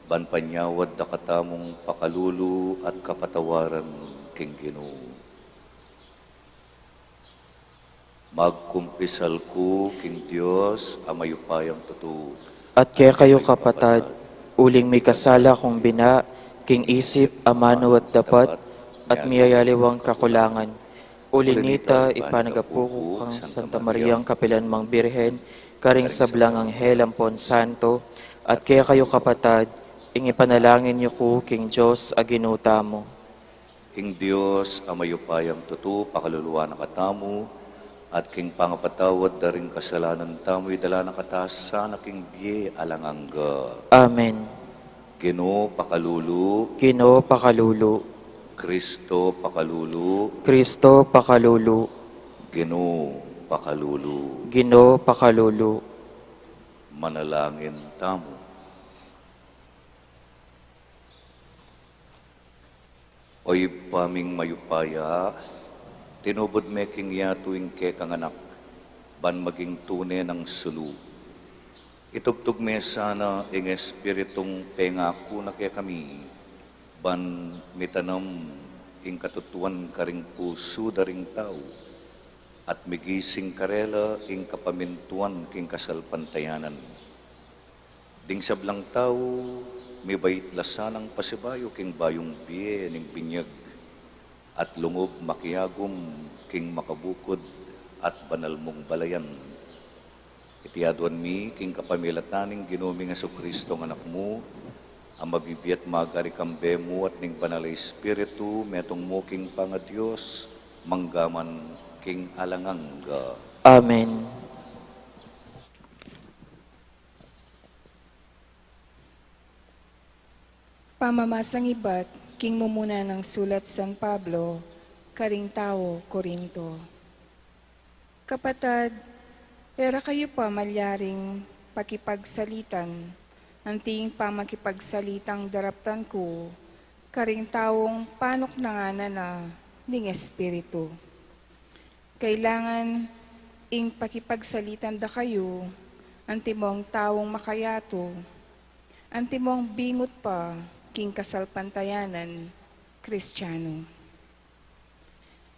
ban panyawad da katamung pakalulu at kapatawaran king Ginu. Magkumpisal ku king Dios a mayupayang tutu. At kekayu, kapatad, uling mikasala kung bina, king isip, amanu at dapat, at miyayaliwang kakulangan. Uli nita, ipanagapu ku kang Santa Mariang kapilan mang Birhen, karing sablang anghel ampon santo, at kekayu, kapatad, ing ipanalangin yu ku king Dios a Ginu tamu. Ing Dios a mayupayang tutu pakaluluan na katamu, at king pangapatawad da ring kasalanan tamu, idala na kata sana king bie alang angga. Amen. Ginu pakalulu. Ginu pakalulu. Kristo pakalulu. Kristo pakalulu. Ginu pakalulu. Ginu pakalulu. Manalangin tamu. O Ibpa ming mayupaya, tinubud me king yatu ing kekang Anak, ban maging tune nang sulu. Itugtug me sana ing Espiritung pengaku na kekami, ban mitanam ing katutuan karing pusu da ring tau, at migising karela ing kapamintuan king kasalpantayanan. Ding sablang tau, mibait la sanang pasibayu king bayung bie ning binyag, at lungub makiagum king makabukud at banal mung balayan. Iti aduan mi king kapamilatan ning Ginu ming Jesucristo, a Anak mu, a mabibie at magari kambe mu at ning Banal a Espiritu, metung mu king pangaDios, mangga man king alang angga. Amen. Pamamasang ibat king mumuna nang sulat San Pablo karing tau Corinto. Kapatad, e ra kayu pa malyaring pakipagsalitan anting pamakipagsalitang daraptan ku karing taung panuknangan na ning Espiritu. Kailangan ing pakipagsalitan da kayu antimong taung makayatu, antimong bingut pa king kasalpantayanan Kristiano.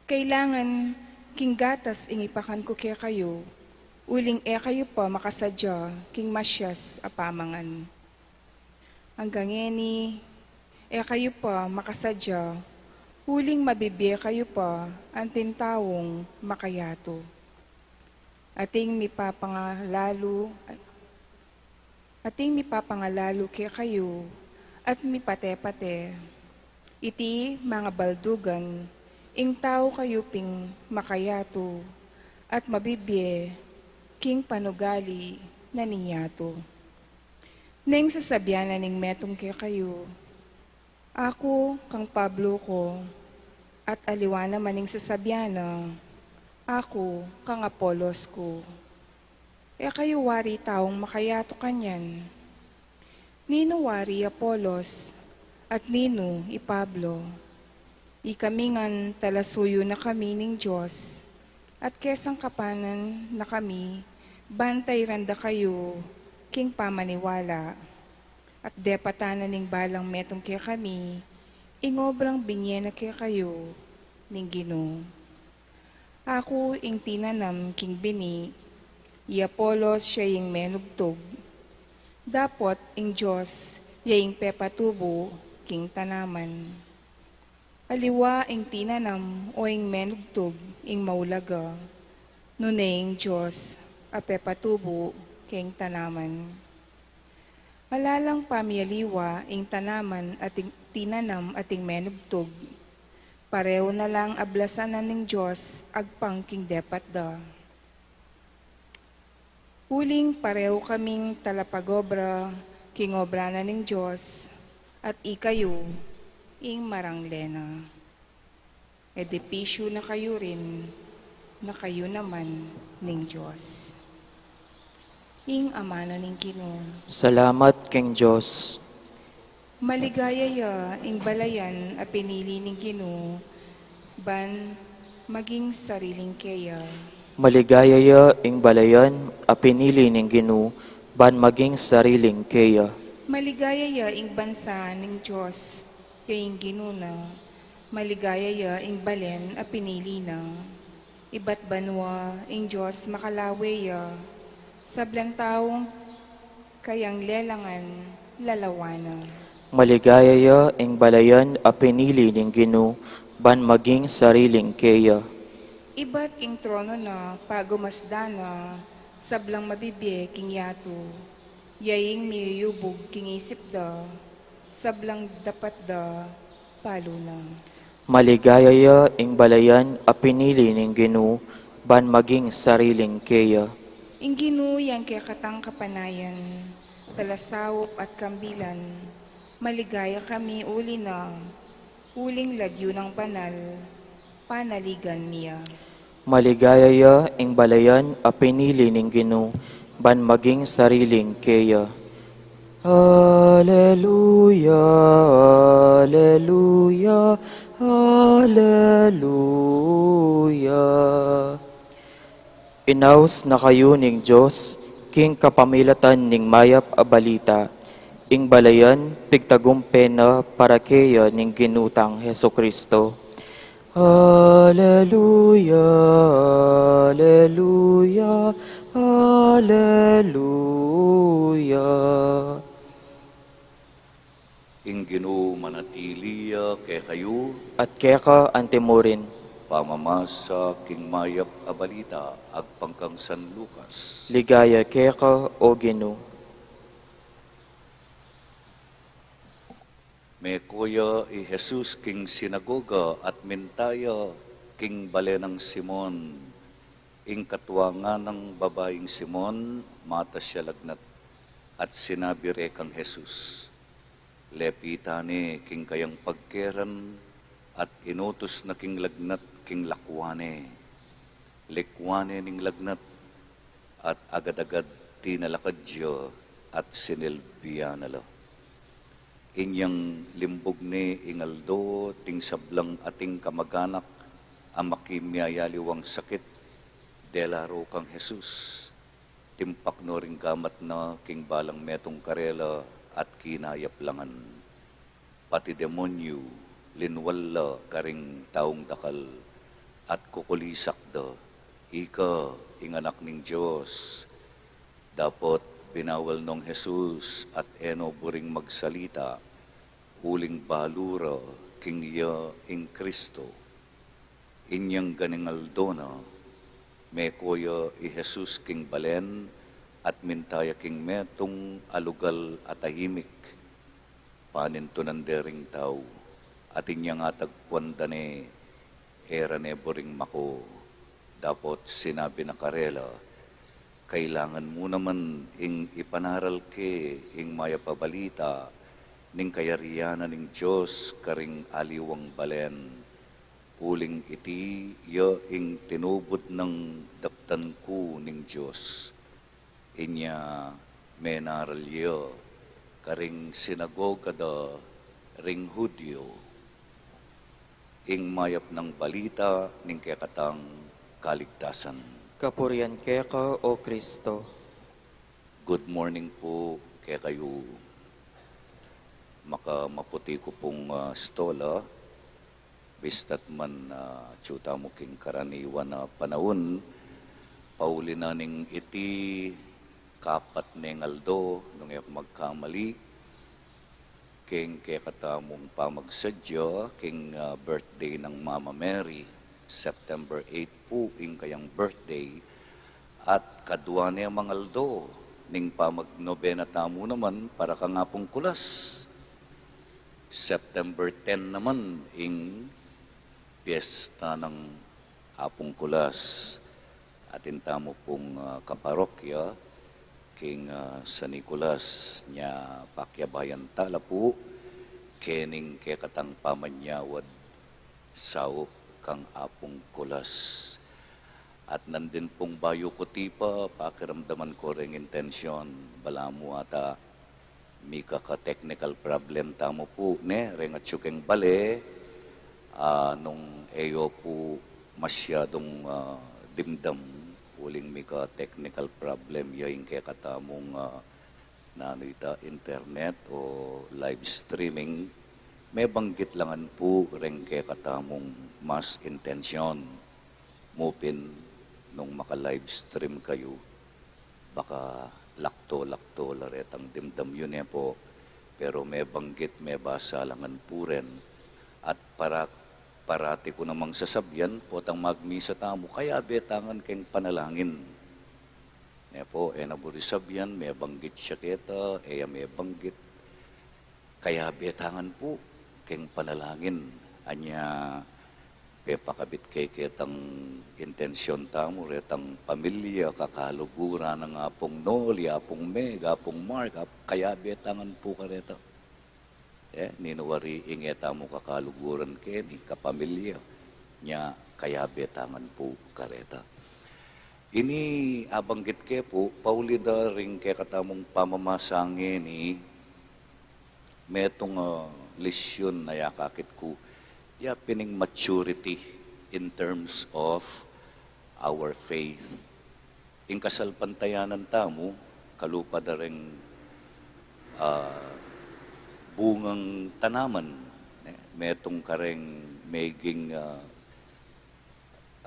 Kailangan king gatas ing ipakan ku kekayu, uling e kayu pa makasadya king masyas a pamangan. Angga ngeni, e kayu pa makasadya, uling mabibie kayu pa anting taung makayatu. Ating mipapangalalu, ating mipapangalalu kekayu, at mipate-pate. Iti mangabaldugan, ing tau kayu ping makayatu, at mabibie king panugali na ning yatu. Neng sasabian na ning metung kekayu, "Aku kang Pablo ku," at aliwa naman ning sasabian na, "Aku kang Apolos ku." E kayu wari taung makayatu kanyan. Ninu wari Apolos, At ninu i Pablo, ikami ngan talasuyu na kami ning Dios, at kesangkapan na kami, ban tairan da kayu king pamaniwala, at depatan na ning balang metung kekami ing obrang binie na kekayu ning Ginu. Aku ing tinanam king bini, i Apolos ya ing menugtug, dapot ing Dios ya ing pepatubu king tanaman. Aliwa ing tinanam o ing menugtug ing maulaga, nune ing Dios a pepatubu king tanaman. Ala lang pamialiwa ing tanaman at ing tinanam at ing menugtug, pareho na lang ablasan na ning Dios agpang king depat da. Uling pareho kaming talapagobra king obra na ning Dios, at ikayu ing marangle na. Edipisyu na kayu rin, na kayu naman ning Dios. Ing amanu ning Ginu. Salamat king Dios. Maligaya ya ing balayan a pinili ning Ginu ban maging sariling keya. Maligaya ya ing balayan a pinili ning Ginu ban maging sariling keya. Maligaya ya ing bansa ning Dios, ya ing Ginu na. Maligaya ya ing balen a pinili na. Ibat banua ing Dios makalawe ya, sablang taung kayang lelangan lalawan na. Maligaya ya ing balayan a pinili ning Ginu ban maging sariling keya. Ibat king trono na pagumasdan na sablang mabibie king yatu, ya ing miyuyubug king isip da sablang dapat da palu na. Maligaya ya ing balayan a pinili ning Ginu ban maging sariling keya. Ing Ginu yang kekatang kapanayan, talasaup at kambilan, maligaya kami uli na, uling lagyu nang banal, panaligan mi ya. Maligaya ya ing balayan a pinili ning Ginu ban maging sariling keya. Aleluya, aleluya, aleluya. Inaus na kayu ning Dios king kapamilatan ning mayap a balita, ing balayan pigtagumpe na para keya ning Ginu tang Jesucristo. Aleluya, aleluya, aleluya. Ing Ginu manatili ya kekayu. At keka antimurin. Pamamasa king mayap a balita agpang kang San Lucas. Ligaya keka, O Ginu. Meko ya i Jesus king sinagoga at minta ya king bale nang Simon. Ing katua nang babaing Simon, matas ya lagnat, at sinabi re kang Jesus. Lepitan ne king kayang pagkeran at inutus na king lagnat king lakwan ne. Likwan ne ning lagnat at agad-agad tinalakad ya at sinilbian na la. Inyang limbug ne ing aldo, ding sablang ating kamaganak a makimiyayaliwang sakit, dela ro kang Jesus. Timpak no ring gamat na king balang metung karela at kinayap la ngan. Pati demonyu linwal la karing taung dakal at kukulisak da, "Ika ing Anak ning Dios." Dapot binawal nong Jesus at e no buring magsalita, uling balu ra king iya ing Kristo. Inyang ganing aldo na, meko ya i Jesus king balen at minta ya king metung a lugal a tahimik. Panintunan de ring tau, at inyang atagpuan da ne, e ra ne buring mako. Dapot sinabi na karela, "Kailangan mu naman ing ipanaral ke ing mayap a balita ning kayarian na ning Dios karing aliwang balen. Uling iti ya ing tinubud nang daptan ku ning Dios." Inya menaral ya karing sinagoga da Ring Hudyo, ing mayap nang balita ning kekatang kaligtasan. Kapurian keka, O Kristo. Good morning pu kekayu. Makamaputi ku pung, ah, stola, bista't man, ah, atyu tamu king karaniwan a panaun, pauli na ning iti kapat neng aldo, nung e ku magkamali, king kekatamung pamagsadya king, ah, birthday nang Mama Mary. September eight pu ing kayang birthday, at kadua ne mang aldo ning pamagnobena tamu naman para kang Apung Kulas. September ten naman ing piyesta nang Apung Kulas. Atin tamu pung, ah, kaparokya king, ah, San Nicolas, nya pakiabayan tala pu kening kekatang pamanyawad saup kang Apung Kulas. At nandin pung bayu ku tipa, pakiramdaman ku reng intensyon, balamu ata mika ka technical problem tamu pu, ne, reng atyu keng bale, ah, nung e yu pu masyadung, ah, dimdam, uling mika technical problem ya ing kekatamung, ah, nanu ita, internet o live streaming, mebanggit la ngan pu reng kekatamung mas intensyon. Mu pin nung maka-live stream kayu, baka lakto-lakto la retang dimdam yu, ne pu. Pero mebanggit, mebasa la ngan pu ren. At para, parati ku namang sasabyan, potang magmisa tamu, kayabe ta ngan keng panalangin. Ne pu, e na buri sabyan, mebanggit ya keta, e ya mebanggit. Kayabe ta ngan pu keng panalangin. Anya, pepakabit ke ketang intensyon tamu, retang pamilya, kakaluguran nang Apung Noli, Apung Meg, Apung Mark, ap-, kayabe ta ngan pu kareta. E, ninu wari ing e tamu kakaluguran keni, kapamilya, nya kayabe ta ngan pu kareta. Ini abanggit ke pu, pauli da ring kekatamung pamamasa ngeni, metung, ah, lesyun a akakit ku, ya pin ing maturity in terms of our faith. Ing kasalpantayanan tamu, kalupa da reng, ah, bungang tanaman, ne? Metung kareng meging, ah,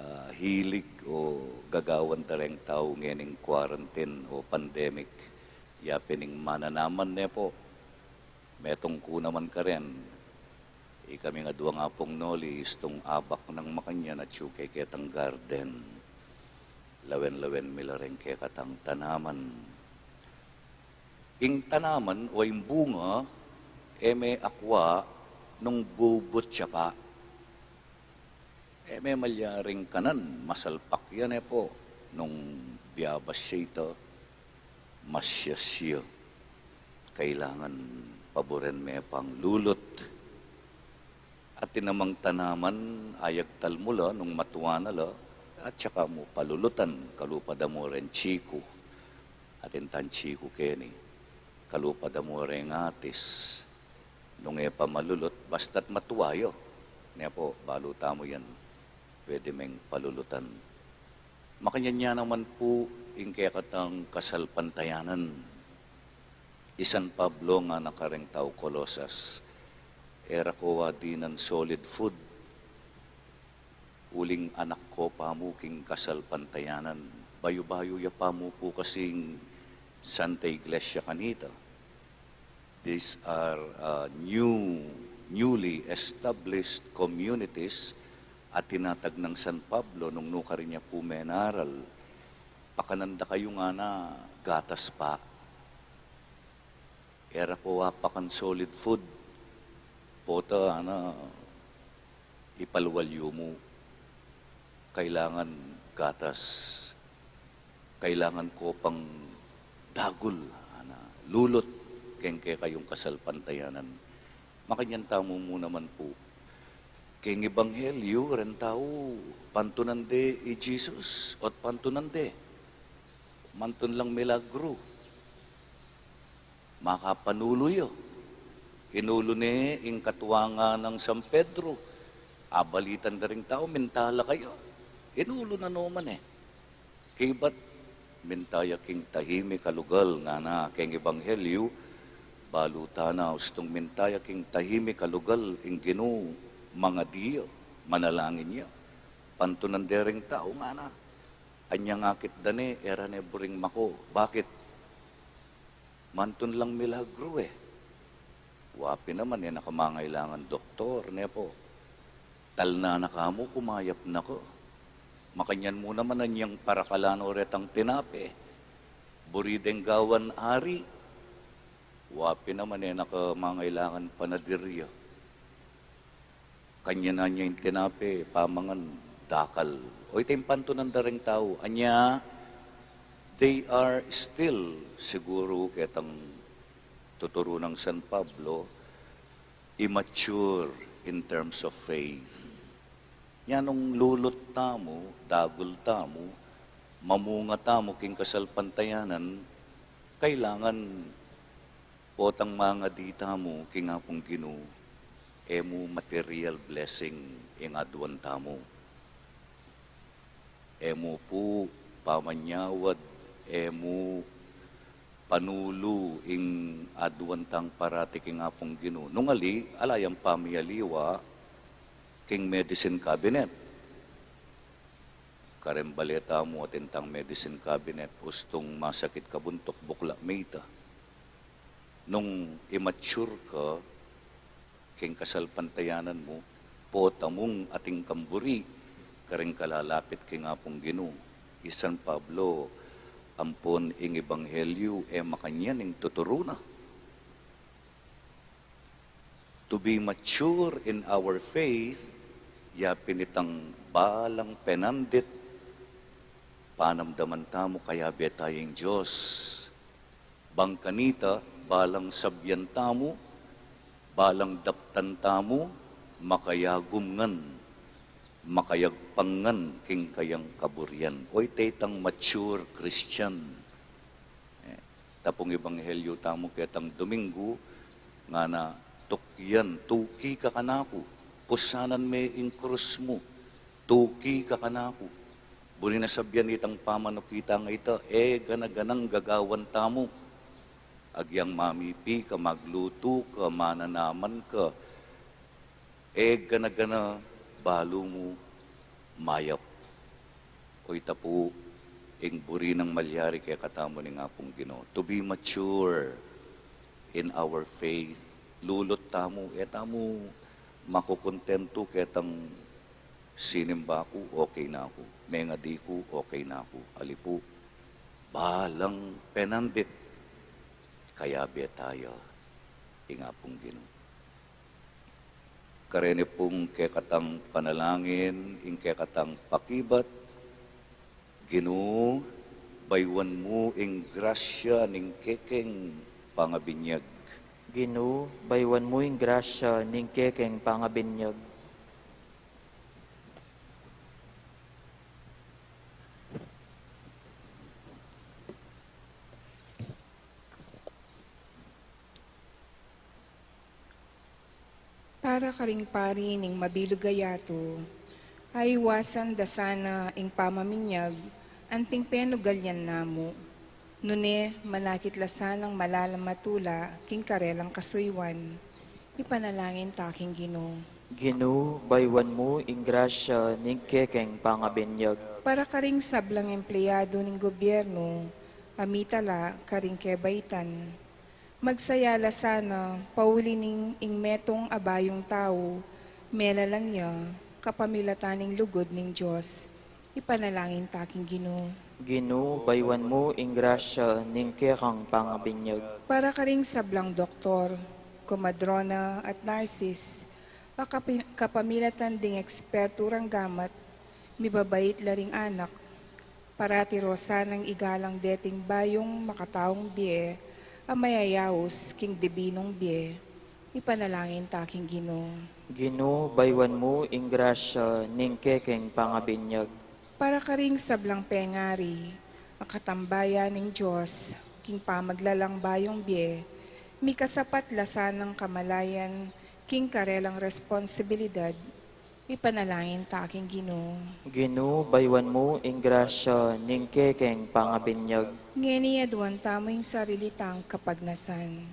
ah, hilig o gagawan da reng tau ngening quarantine o pandemic, ya pin ing mananaman, ne pu. Metung ku naman karen, ikaming aduang Apung Noli, istung abak nang makanyan atyu ke ketang garden. Lawen-lawen mi la reng kekatang tanaman. Ing tanaman o ing bunga, e me akua nung bubutsa pa. E me malyaring kanan, masalpak ya, ne pu. Nung biyabas ya ita, masyas ya. Kailangan paburen me pang lulut. Atin namang tanaman, ayagtal mu la nung matua na la, at saka mu palulutan, kalupa da mu reng tsiku. Atin tang tsiku keni, kalupa da mu reng atis. Nung e pa malulut, basta't matua ya, ne pu, balu tamu yan, pwede meng palulutan. Makanyan ya naman pu ing kekatang kasalpantayanan. I San Pablo ngana kareng tau Colosas, e ra ko wa dinan solid food, uling anak ko pa mu king kasalpantayanan. Bayu-bayu ya pa mu pu kasing Santa Iglesia kanita. These are, uh, new, newly established communities a tinatag nang San Pablo nung nukarin ya pu menaral. Pakanan da kayu ngana gatas pa. E ra ko wa pakan solid food. Pota, ana, ipalwal yu mu. Kailangan gatas. Kailangan ko pang dagul, ana, lulut keng kekayung kasalpantayanan. Makanyan tamu mu naman pu. Keng ebanghelyu, reng tau, pantunan de i Jesus, ot pantunan de. Mantun lang milagru. Makapanulu ya. Inulu ne ing katuangan nang San Pedro. Abalitan da ring tau, minta la kaya. Inulu na no man e. Kaybat minta ya king tahimik a lugal, ngana, keng ebanghelyu, balu tana ustung minta ya king tahimik a lugal ing Ginu, mangadi ya, manalangin ya. Pantunan de ring tau, ngana. Anyang akit da ne, e ra ne buring mako. Bakit? Mantun lang milagru e. Wa pin naman e na ka mangailangan doktor, ne pu? Talnan na ka mu, kumayap na ka. Makanyan mu naman anyang parakalan o retang tinape. Buri deng gawan ari. Wa pin naman e na ka mangailangan panaderia. Kanyan na ne ing tinape, pamangan, dakal. O, ita ing pantunan da ring tau. Anya, they are still, siguru ketang tuturu nang San Pablo, immature in terms of faith. Nya nung lulut tamu, dagul tamu, mamunga tamu king kasalpantayanan, kailangan potang mangadi tamu king Apung Ginu, e mu material blessing ing aduan tamu. E mu pu pamanyawad, e mu panulu ing aduan tang parati king Apung Ginu. Nung ali, ala yang pamialiwa king medicine cabinet. Kareng bale tamu atin tang medicine cabinet, ustung masakit ka buntuk, bukla mita. Nung immature ka king kasalpantayanan mu, pota mung atin kang buri kareng kalalapit king Apung Ginu. I San Pablo, ampon ing ebanghelyu e makanyan ing tuturu na. To be mature in our faith, ya pin itang balang penandit, panamdaman tamu kayabe taya ing Dios. Bang kanita, balang sabyan tamu, balang daptan tamu, makayagum ngan, makayagpang ngan king kayang kaburian. O, ita itang mature Christian. E, tapung ebanghelyu tamu ketang Domingo, ngana, tukyan, tuki ka kanaku, pusanan me ing krus mu, tuki ka kanaku. Buri na sabyan itang pamanukit a ita, e gana-ganang gagawan tamu. Agyang mamipi ka, maglutu ka, mananaman ka, e gana-gana balu mu mayap. O, ita pu ing buri nang malyari kekatamu ning Apung Ginu. To be mature in our faith. Lulut tamu, e tamu makukontentu ketang sinimba ku, okay na ku. Mengadi ku, okay na ku. Ali pu, balang penandit, kayabe taya ing Apung Ginu. Kareni pung kekatang panalangin, ing kekatang pakibat, Ginu, baywan mu ing grasya ning kekeng pangabinyag. Ginu, baywan mu ing grasya ning kekeng pangabinyag. Para karing pari ning mabilug a yatu, aiwasan da sana ing pamaminyag anting penugalian namu, nune manakit la sanang malalam a tula king karelang kasuyuan. Ipanalangin ta king Ginu. Ginu, baywan mu ing grasya ning kekeng pangabinyag. Para karing sablang empleyadu ning gobyernu, a mitala karing kebaitan, magsaya la sana pauli ning ing metung a bayung tau, melalang ya kapamilatan ning lugud ning Dios. Ipanalangin ta king Ginu. Ginu, baywan mu ing grasya ning kekang pangabinyag. Para karing sablang doktor, komadrona at narsis, a kapi-, kapamilatan ding ekspertu rang gamat, mibabait la ring anak, parati ro sanang igalang deting bayung makataung bie a mayayaus king dibinung bie. Ipanalangin ta king Ginu. Ginu, baywan mu ing grasya ning kekeng pangabinyag. Para karing sablang pengari a katambayan ning Dios king pamaglalang bayung bie, Mikasapat la sanang kamalayan king karelang responsibilidad, ipanalangin ta king Ginu. Ginu, bayuan mu ing grasya ning kekeng pangabinyag. Ngeni aduan tamu ing sarili tang kapagnasan.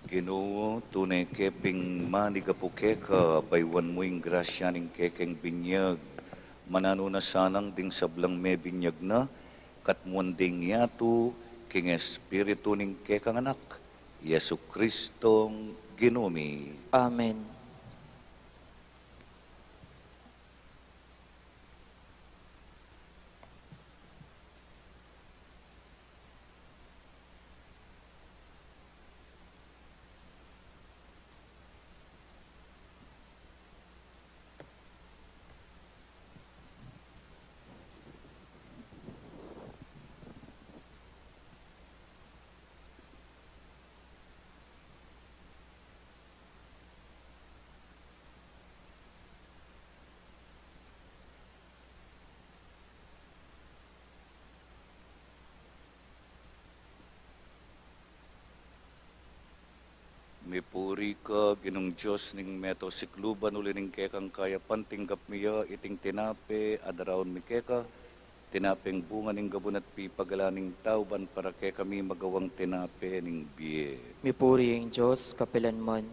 Ginu, tune ke pin manigap keka, bayuan mu ing grasya ning kekeng binyag. Mananu na sanang ding sablang mebinyag na, katmuan ding yatu king Espiritu ning kekang Anak, Jesu-Cristong Ginu mi. Amen. Mipuri ka, Ginung Dios ning meto sikluban, uli ning kekang kayapan tinggap mi ya iting tinape a daraun mi keka, tinapeng bunga ning gabun at pipagalan ning tau ban para kekami magawang tinape ning bie. Mipuri ing Dios kapilanman.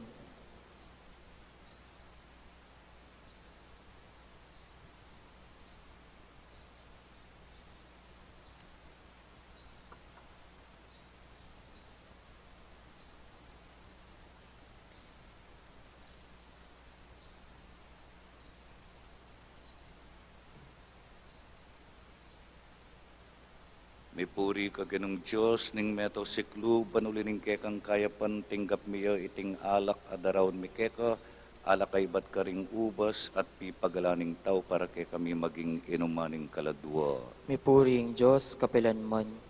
Mipuri ka, Ginung Dios ning meto sikluban, uli ning kekang kayapan tinggap mi ya iting alak a daraun mi keka, alak a ibat karing ubas at pipagalan ning tau para kekami maging inuman ning kaladua. Mipuri ing Dios kapilanman.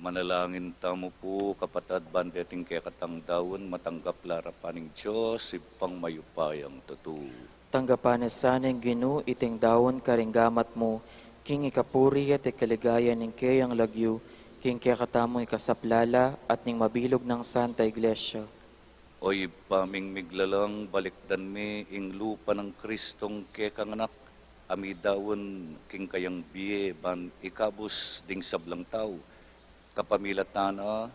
Manalangin tamu pu, kapatad, ban deting kekatang daun matanggap la arapan ning Dios Ibpang mayupayang tutu. Tanggapan na sana ning Ginu iting daun karing gamat mu, king ikapuri at ikaligaya ning keyang lagyu, king kekatamung ikasaplala at ning mabilug nang Santa Iglesia. O Ibpa ming miglalang, balikdan mi ing lupa nang Kristong kekang Anak, a midaun king kayang bie ban ikabus ding sablang tau. Kapamilatan na,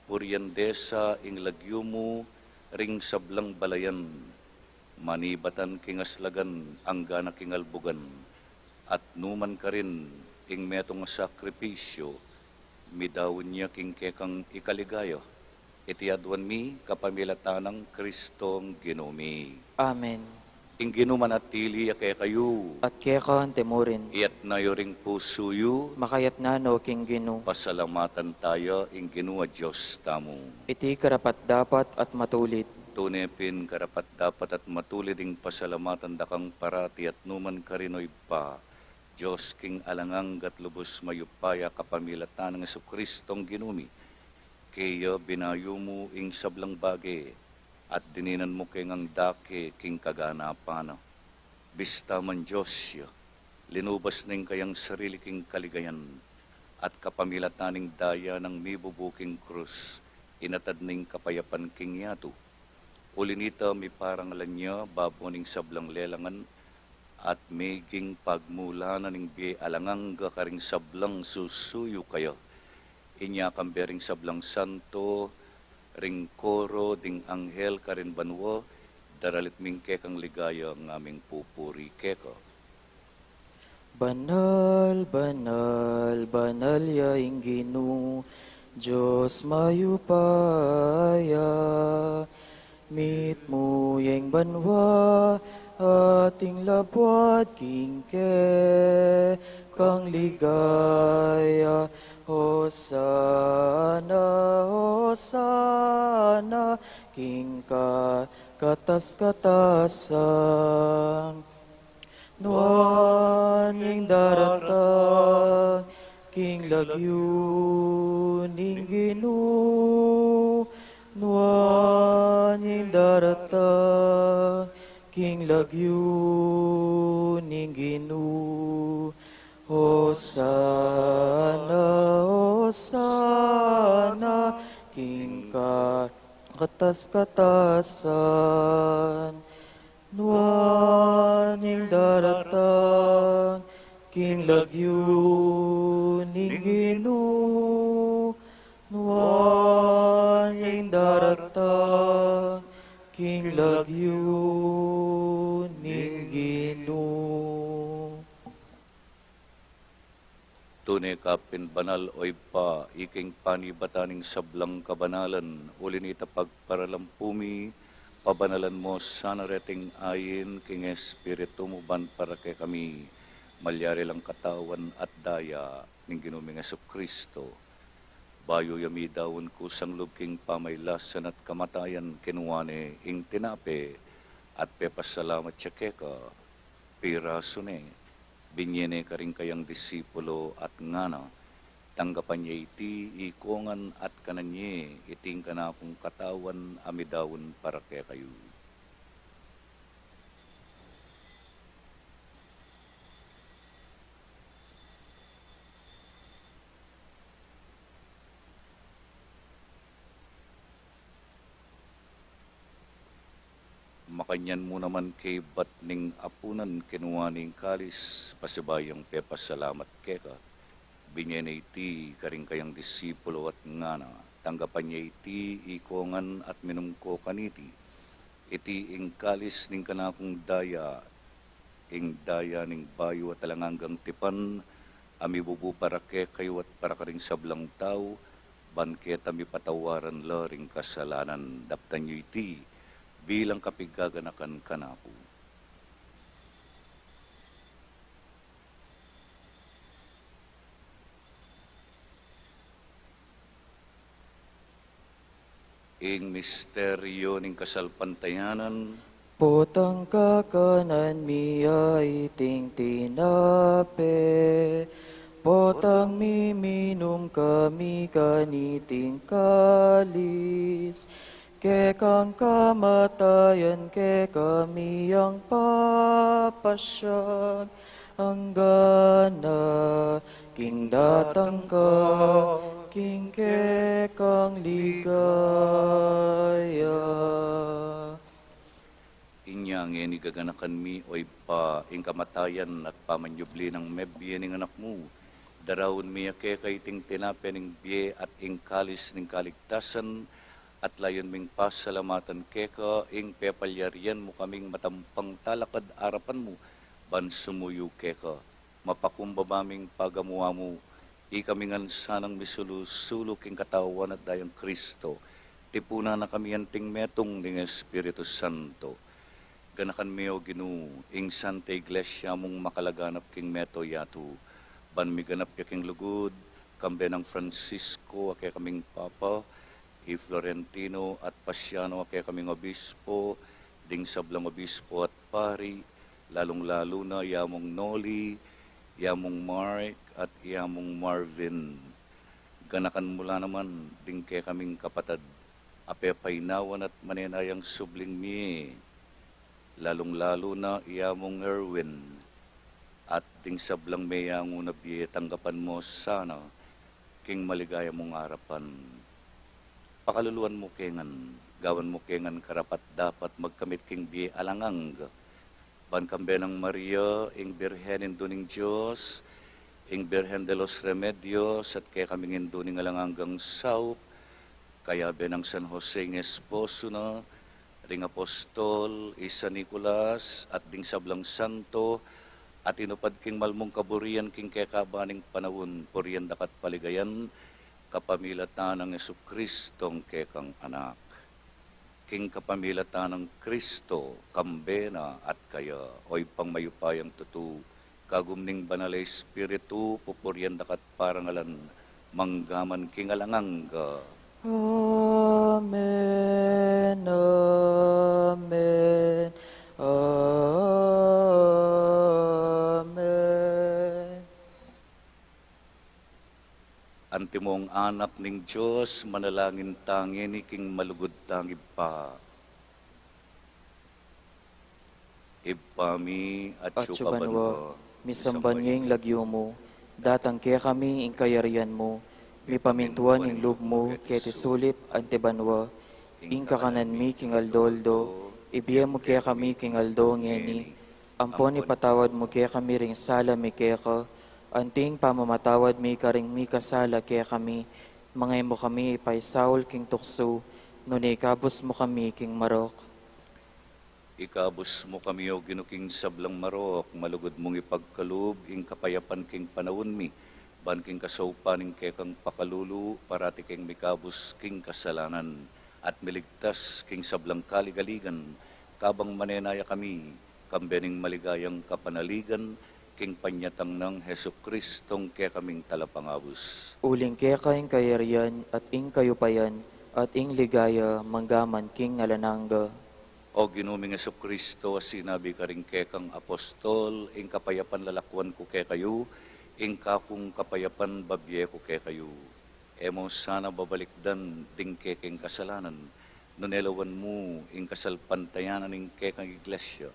purian de sa ing lagyu mu ring sablang balayan, manibatan king aslagan anggana king albugan, at numan karin ing metung a sakripisyu, midaun ya king kekang ikaligaya. Iti aduan mi kapamilatan nang Kristong Ginu mi. Amen. Ing Ginu manatili ya kekayu. At keka mu rin. Itas yu ring pusu yu. Makaitas no king Ginu. Pasalamatan taya ing Ginu a Dios tamu. Iti karapat-dapat at matulid. Tune pin karapat-dapat at matulid ing pasalamatan da kang parati at numan karin, o Ibpa, Dios king alang angga at lubus mayupaya, kapamilatan nang Jesucristong Ginu mi. Kaya binayu mu ing sablang bage, at dininan mu ke ngang dake king kaganapan na. Bista man Dios ya, linubas na ing kayang sarili king kaligayan, at kapamilatan ning daya nang mibubu king krus, inatad na ing kapayapan king yatu. Uli na nita, miparangalan ya babo ning sablang lelangan, at meging pagmulanan ning bie alang angga karing sablang susuyu kaya. Inya kambe ring sablang santo, ring koro ding anghel karin banua, daralit mi ing kekang ligaya ngaming pupuri keka. Banal, banal, banal ya ing Ginu, Dios mayupaya. Mitmu ya ing banua, at ing labuad king kekang ligaya. Hosana, hosana, king kakatas-katasan. Nuan ing daratang king lagyu ning Ginu, nuan ing daratang king lagyu ning Ginu. Hosana, hosana king ka-, katas-katasan. Nuan ing daratang king lagyu ning Ginu, nuan ing daratang king lagyu ning Ginu. Tune ka pin banal, o Ibpa, ika ing panibatan ning sablang kabanalan, uli na nita pagparalampu mi, pabanalan mu sana reting ain king Espiritu mu ban para kekami malyari lang katawan at daya ning Ginu ming Jesucristo. Bayu ya midaun kusang lub king pamailasan at kamatayan, kinua ne ing tinape at pepasalamat ya keka, pirasu ne, binie ne karing kayang disipulo at ngana: Tanggapan ye iti ikongan at kanan ye, iti ing kanakung katawan a midaun para kekayu. Makanyan mu naman kaybat ning apunan, kinua ne ing kalis, pasibayu yang pepasalamat keka, binie ne iti karing kayang disipulo at ngana: Tanggapan ye iti ikongan at minum ko kaniti, iti ing kalis ning kanakung daya, ing daya ning bayu at alang anggang tipan, a mibubu para kekayu at para karing sablang tau, ban keta mipatawaran la ring kasalanan. Daptan yu iti bilang kapigaganakan kanaku. Ing misteryo ning kasalpantayanan. Potang kakanan mi ya iting tinape, potang miminum kami kaniting kalis, kekang kamatayan kekami yang papasyag, anggana king datang ka king kekang ligaya. Inya ngeni gaganakan mi, o Ibpa, ing kamatayan at pamanyubli nang mebie ning Anak mu. Daraun mi ya keka iting tinape ning bie at ing kalis ning kaligtasan, at layun ming pasalamatan keka ing pepalyarian mu kaming matampang talakad arapan mu ban sumuyu keka. Mapakumbaba ming pagamu-amu, ikami ngan sanang misulu-sulu king katawan at dayang Kristo, tipunan na kami anting metung ning Espiritu Santo. Ganakan mi, o Ginu, ing Santa Iglesia mung makalaganap king mabilug a yatu, ban miganap ya king lugud, kambe nang Francisco a kekaming Papa, i Florentino at Pasiano a kekaming Obispo, ding sablang Obispo at Pari, lalung-lalu na i Among Noli, i Among Mark, at i Among Marvin. Ganakan mu la naman ding kekaming kapatad a pepainawan at manenayang subling mie, lalung-lalu na i Among Erwin, at ding sablang meyangu na bie. Tanggapan mu sana king maligaya mung arapan. Pakaluluan mu ke ngan, gawan mu ke ngan karapat-dapat magkamit king bie alang angga, ban kambe nang Maria, ing Birhen Indu ning Dios, ing Birhen de los Remedios, at kekaming indu ning alang anggang saup, kayabe nang San Jose ing esposo na, ring apostol, i San Nicolas, at ding sablang santo a tinupad king malmung kaburian king kekaban ning panaun, purian da ka at paligayan, kapamilatan nang Jesucristong kekang Anak. King kapamilatan nang Kristo, kambe na at kaya, o Ibpang mayupayang tutu, kagum ning Banal a Espiritu, pupurian da ka at parangalan, mangga man king alang angga. Amen, amen, amen. Antimong anak ning Dios, manalangin tang ngeni king malugud tang Ibpa. Ibpa mi, atsu ka banua, misamban ya ing lagyu mu, datang kekami ing kayarian mu, mipamintuan ing lub mu, keti sulip anti banua. Ing kakanan mi king aldo-aldo, ibie mu kekami king aldo ngeni. Ampon ipatawad mu kekami ring sala mi keka, anti ing pamamatawad mi karing mikasala kekami. Manga e mu kami ipaisaul king tuksu, nune ikabus mu kami king marok. Ikabus mu kami, O Ginu, king sablang marok, malugud mung ipagkalub ing kapayapan king panaun mi, ban king kasaupan ning kekang pakalulu, parati keng mikabus king kasalanan, at miligtas king sablang kaligaligan, kabang manenaya kami, kambe ning maligayang kapanaligan, king panyatang nang Jesucristong kekaming Talapangabus. Uling keka ing kayarian, at ing kayupayan, at ing ligaya, manggaman king alang angga. O Ginu ming Jesucristo, a sinabi karing kekang apostol, ing kapayapan lalakuan ku kekayu, ing kakung kapayapan babie ku kekayu. E mu sana babalikdan ding kekeng kasalanan, nune lawan mu ing kasalpantayanan ning kekang iglesia,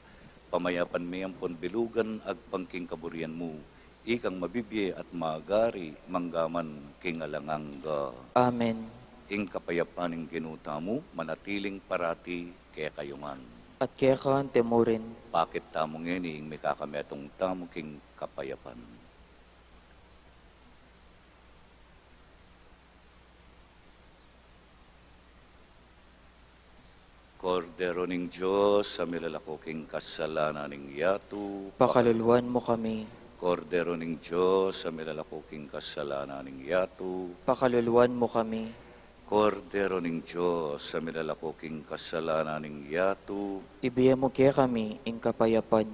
pamayapan me ampon bilugan agpang king kaburian mu, ikang mabibie at magari manggaman king alang angga. Amen. Ing kapayapan ning Ginu tamu manatiling parati kekayu ngan. At keka mu rin. Pakit tamu ngeni ing mikakametung tamu king kapayapan. Kordero ning Dios, a milalako king kasalanan ning yatu, pakaluluan mu kami. Kordero ning Dios, a milalako king kasalanan ning yatu, pakaluluan mu kami. Kordero ning Dios, a milalako king kasalanan ning yatu, ibie mu kekami ing kapayapan.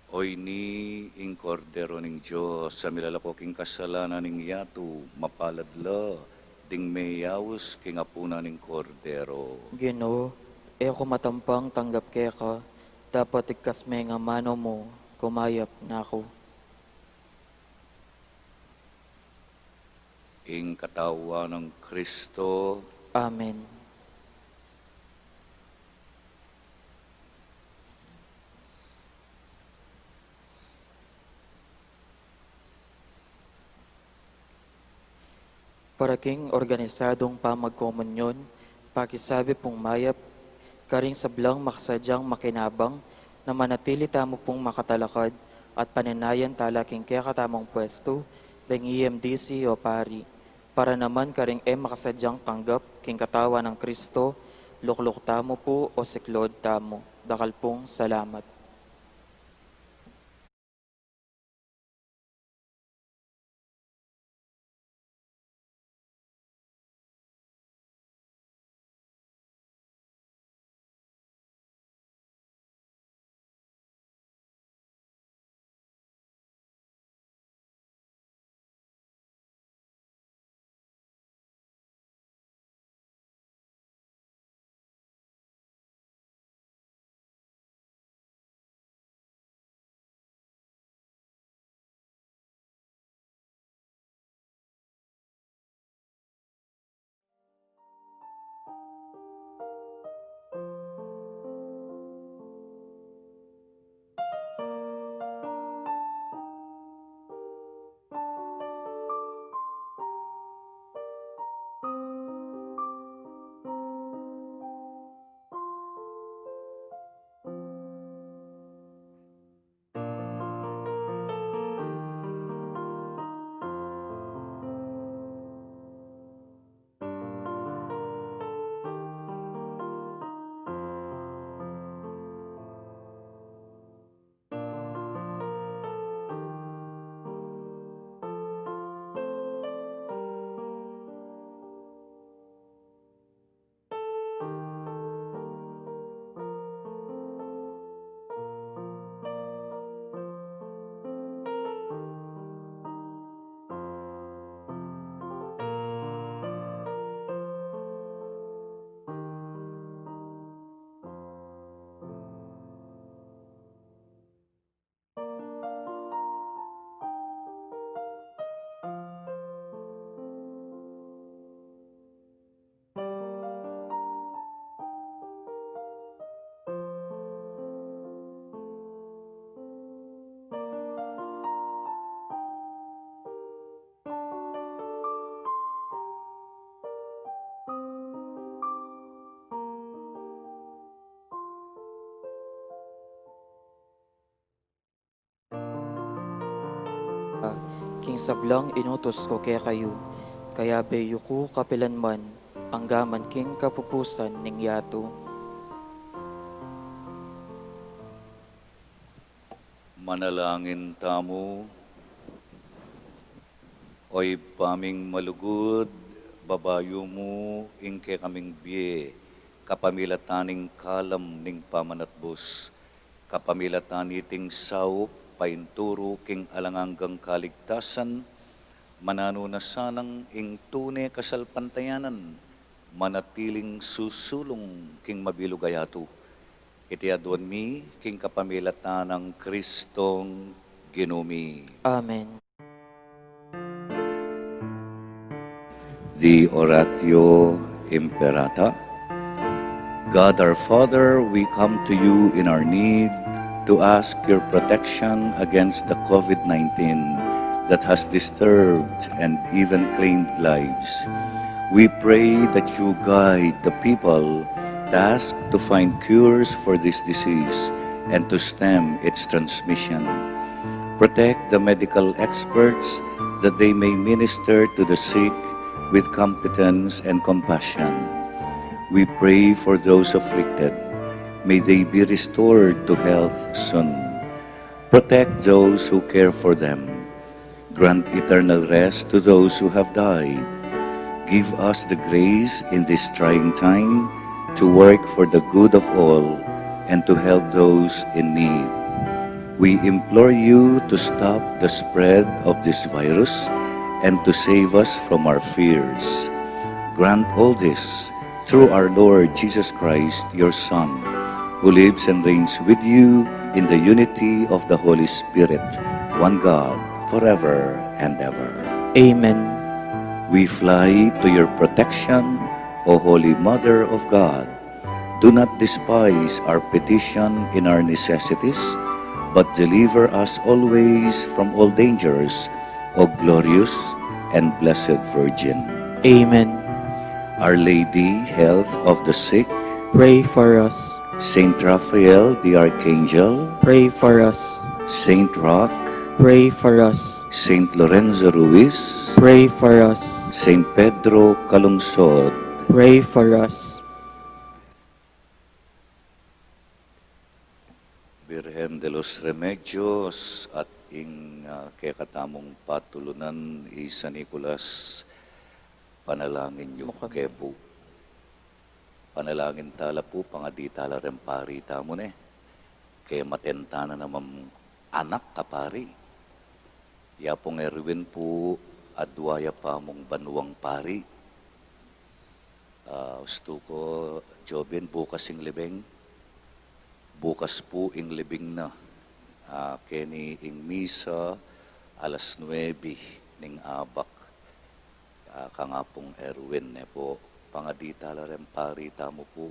Oyni ing Kordero ning Dios, a milalako king kasalanan ning yatu, mapalad la ding meyaus king apunan ning Kordero. Ginu, e ku matampang tanggap keka, dapot igkas me ing amanu mu, kumayap na ku. Ing katawan nang Kristo. Amen. Para king organisadong pamagkomunyon, pakisabi pung mayap karing sablang makasadyang makinabang, na manatili tamu pung makatalakad at panenayan tala king kekatamung pwestu, deng E M D C o pari, para naman karing e makasadyang tanggap king katawan nang Kristo, lukluk tamu pu o siklaud tamu. Dakal pung salamat. ing sablang inutus ku kekayu, kayabe yu ku kapilanman, anggaman king kapupusan ning yatu. Manalangin tamu. O Ibpa ming malugud, babayu mu ing kekaming bie kapamilatan ning kalam ning pamanatbus, kapamilatan niting saup painturu king alang anggang kaligtasan, mananu na sanang ing tune kasalpantayanan manatiling susulung king mabilug a yatu. Iti aduan mi king kapamilatan nang Kristong Ginu mi. Amen. The Oratio Imperata. God our Father, we come to you in our need to ask your protection against the COVID nineteen that has disturbed and even claimed lives. We pray that you guide the people tasked to find cures for this disease and to stem its transmission. Protect the medical experts that they may minister to the sick with competence and compassion. We pray for those afflicted. May they be restored to health soon. Protect those who care for them. Grant eternal rest to those who have died. Give us the grace in this trying time to work for the good of all and to help those in need. We implore you to stop the spread of this virus and to save us from our fears. Grant all this through our Lord Jesus Christ, your Son, who lives and reigns with you in the unity of the Holy Spirit, one God, forever and ever. Amen. We fly to your protection, O Holy Mother of God. Do not despise our petition in our necessities, but deliver us always from all dangers, O glorious and blessed Virgin. Amen. Our Lady, health of the sick, pray for us. Saint Raphael the Archangel, pray for us. Saint Roch, pray for us. Saint Lorenzo Ruiz, pray for us. Saint Pedro Calungsod, pray for us. Birhen de los Remedios at ing, ah, kekatamung patulunan i San Nicolas, panalangin yu kami. Ke pu. Panalangin tala pu, pangadi tala reng pari tamu ne. Kemate na namang anak a pari. Ya pung Erwin pu, adua ya pamung banuang pari. Ah, ustu ko, Jobin, bukas ing libing. Bukas pu ing libing na. Ah, keni ing misa, alas nuebe ning abak. Ah, kang Apung Erwin, ne pu, pangadi tala reng pari tamu pu.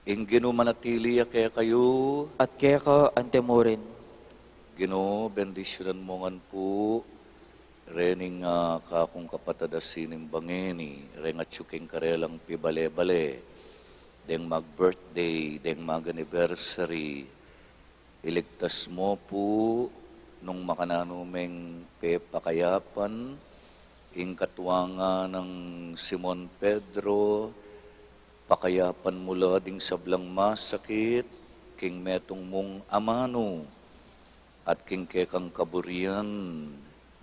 Ing Ginu manatili ya kekayu. At keka antimurin. Ginu, bendisyunan mu ngan pu rening, ah, kakung kapatad a sinimba ngeni, reng atyu king karelang pibale-bale, deng mag-birthday, deng mag-anniversary, iligtas mu pu nung makananu meng pepakayapan, ing katuangan nang Simon Pedro, pakayapan mu la ding sablang masakit, king metung mung amanu, at king kekang kaburian,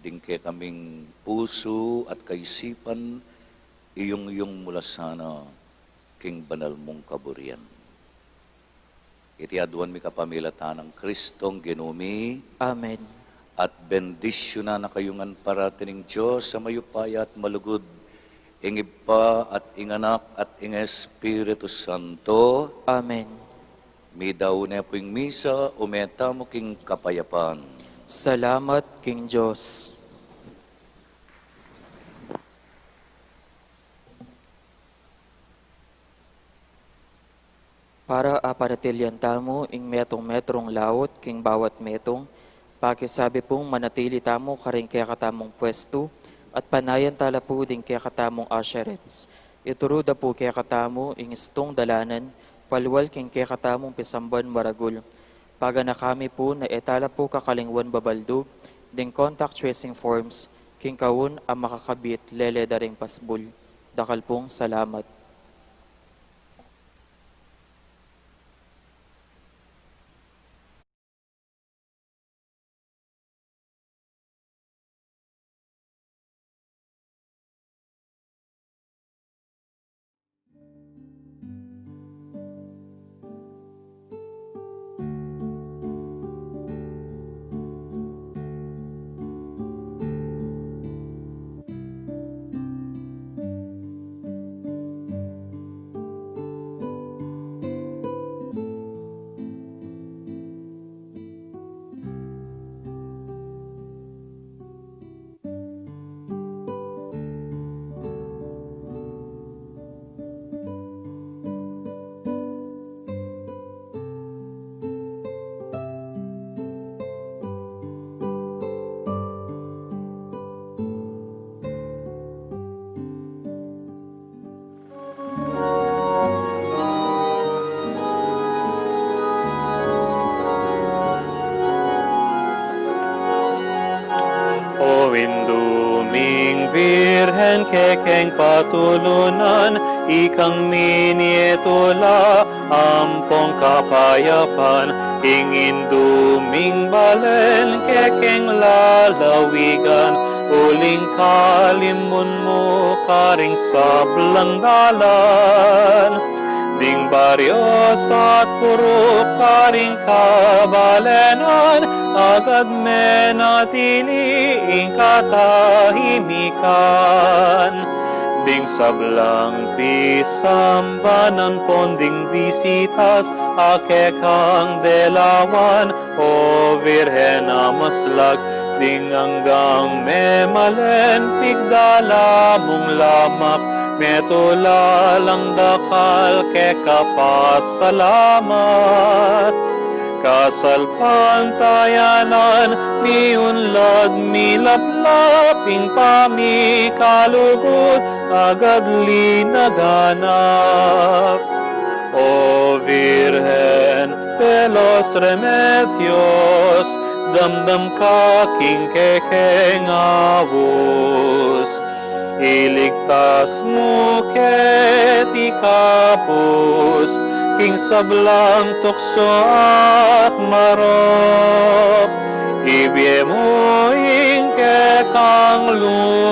ding kekaming pusu at kaisipan, iyung-iyung mu la sana king banal mung kaburian. Iti aduan mi kapamilatan nang Kristong Ginu mi. Amen. At bendisyunan na kayu ngan parati ning Dios a mayupaya at malugud, ing Ibpa at ing Anak at ing Espiritu Santo. Amen. Midaun ne pu ing misa, ume tamu king kapayapan. Salamat king Dios. Para apanatilian tamu ing metung-metung laut king bawat metung, pakisabi pung manatili tamu karing kekatamung pwestu at panayan tala pu ding kekatamung usherettes. Ituru da pu kekatamu ing istung dalanan palual king kekatamung pisamban maragul. Pagana kami pu na e tala pu kakalingwan babaldug ding contact tracing forms king kaun a makakabit lele da ring pasbul. Dakal pung salamat. O Indu ming Virgen, kekeng patulunan, ikang minie tula ampong kapayapan, ing Indu ming balen, kekeng lalawigan, uling kalimun mu karing sablang dalan. Ding baryo at purok karing kabalenan, agad menatili ing katahimikan. Ding sablang pisamban ampon ding bisitas a kekang delawan, O Virgen a maslag, ding anggang memalen pigdala mung lamak, metula lang dakal keka pasalamat. Kasalpantayanan, miunlad milaplap ing pamikalugud, agad linaganap. O Virgen de los Remedios, damdam ka king kekeng aus. Iligtas mu ke, ikabus king sablang tuksu at marok. Ibie mu ing kekang lugud.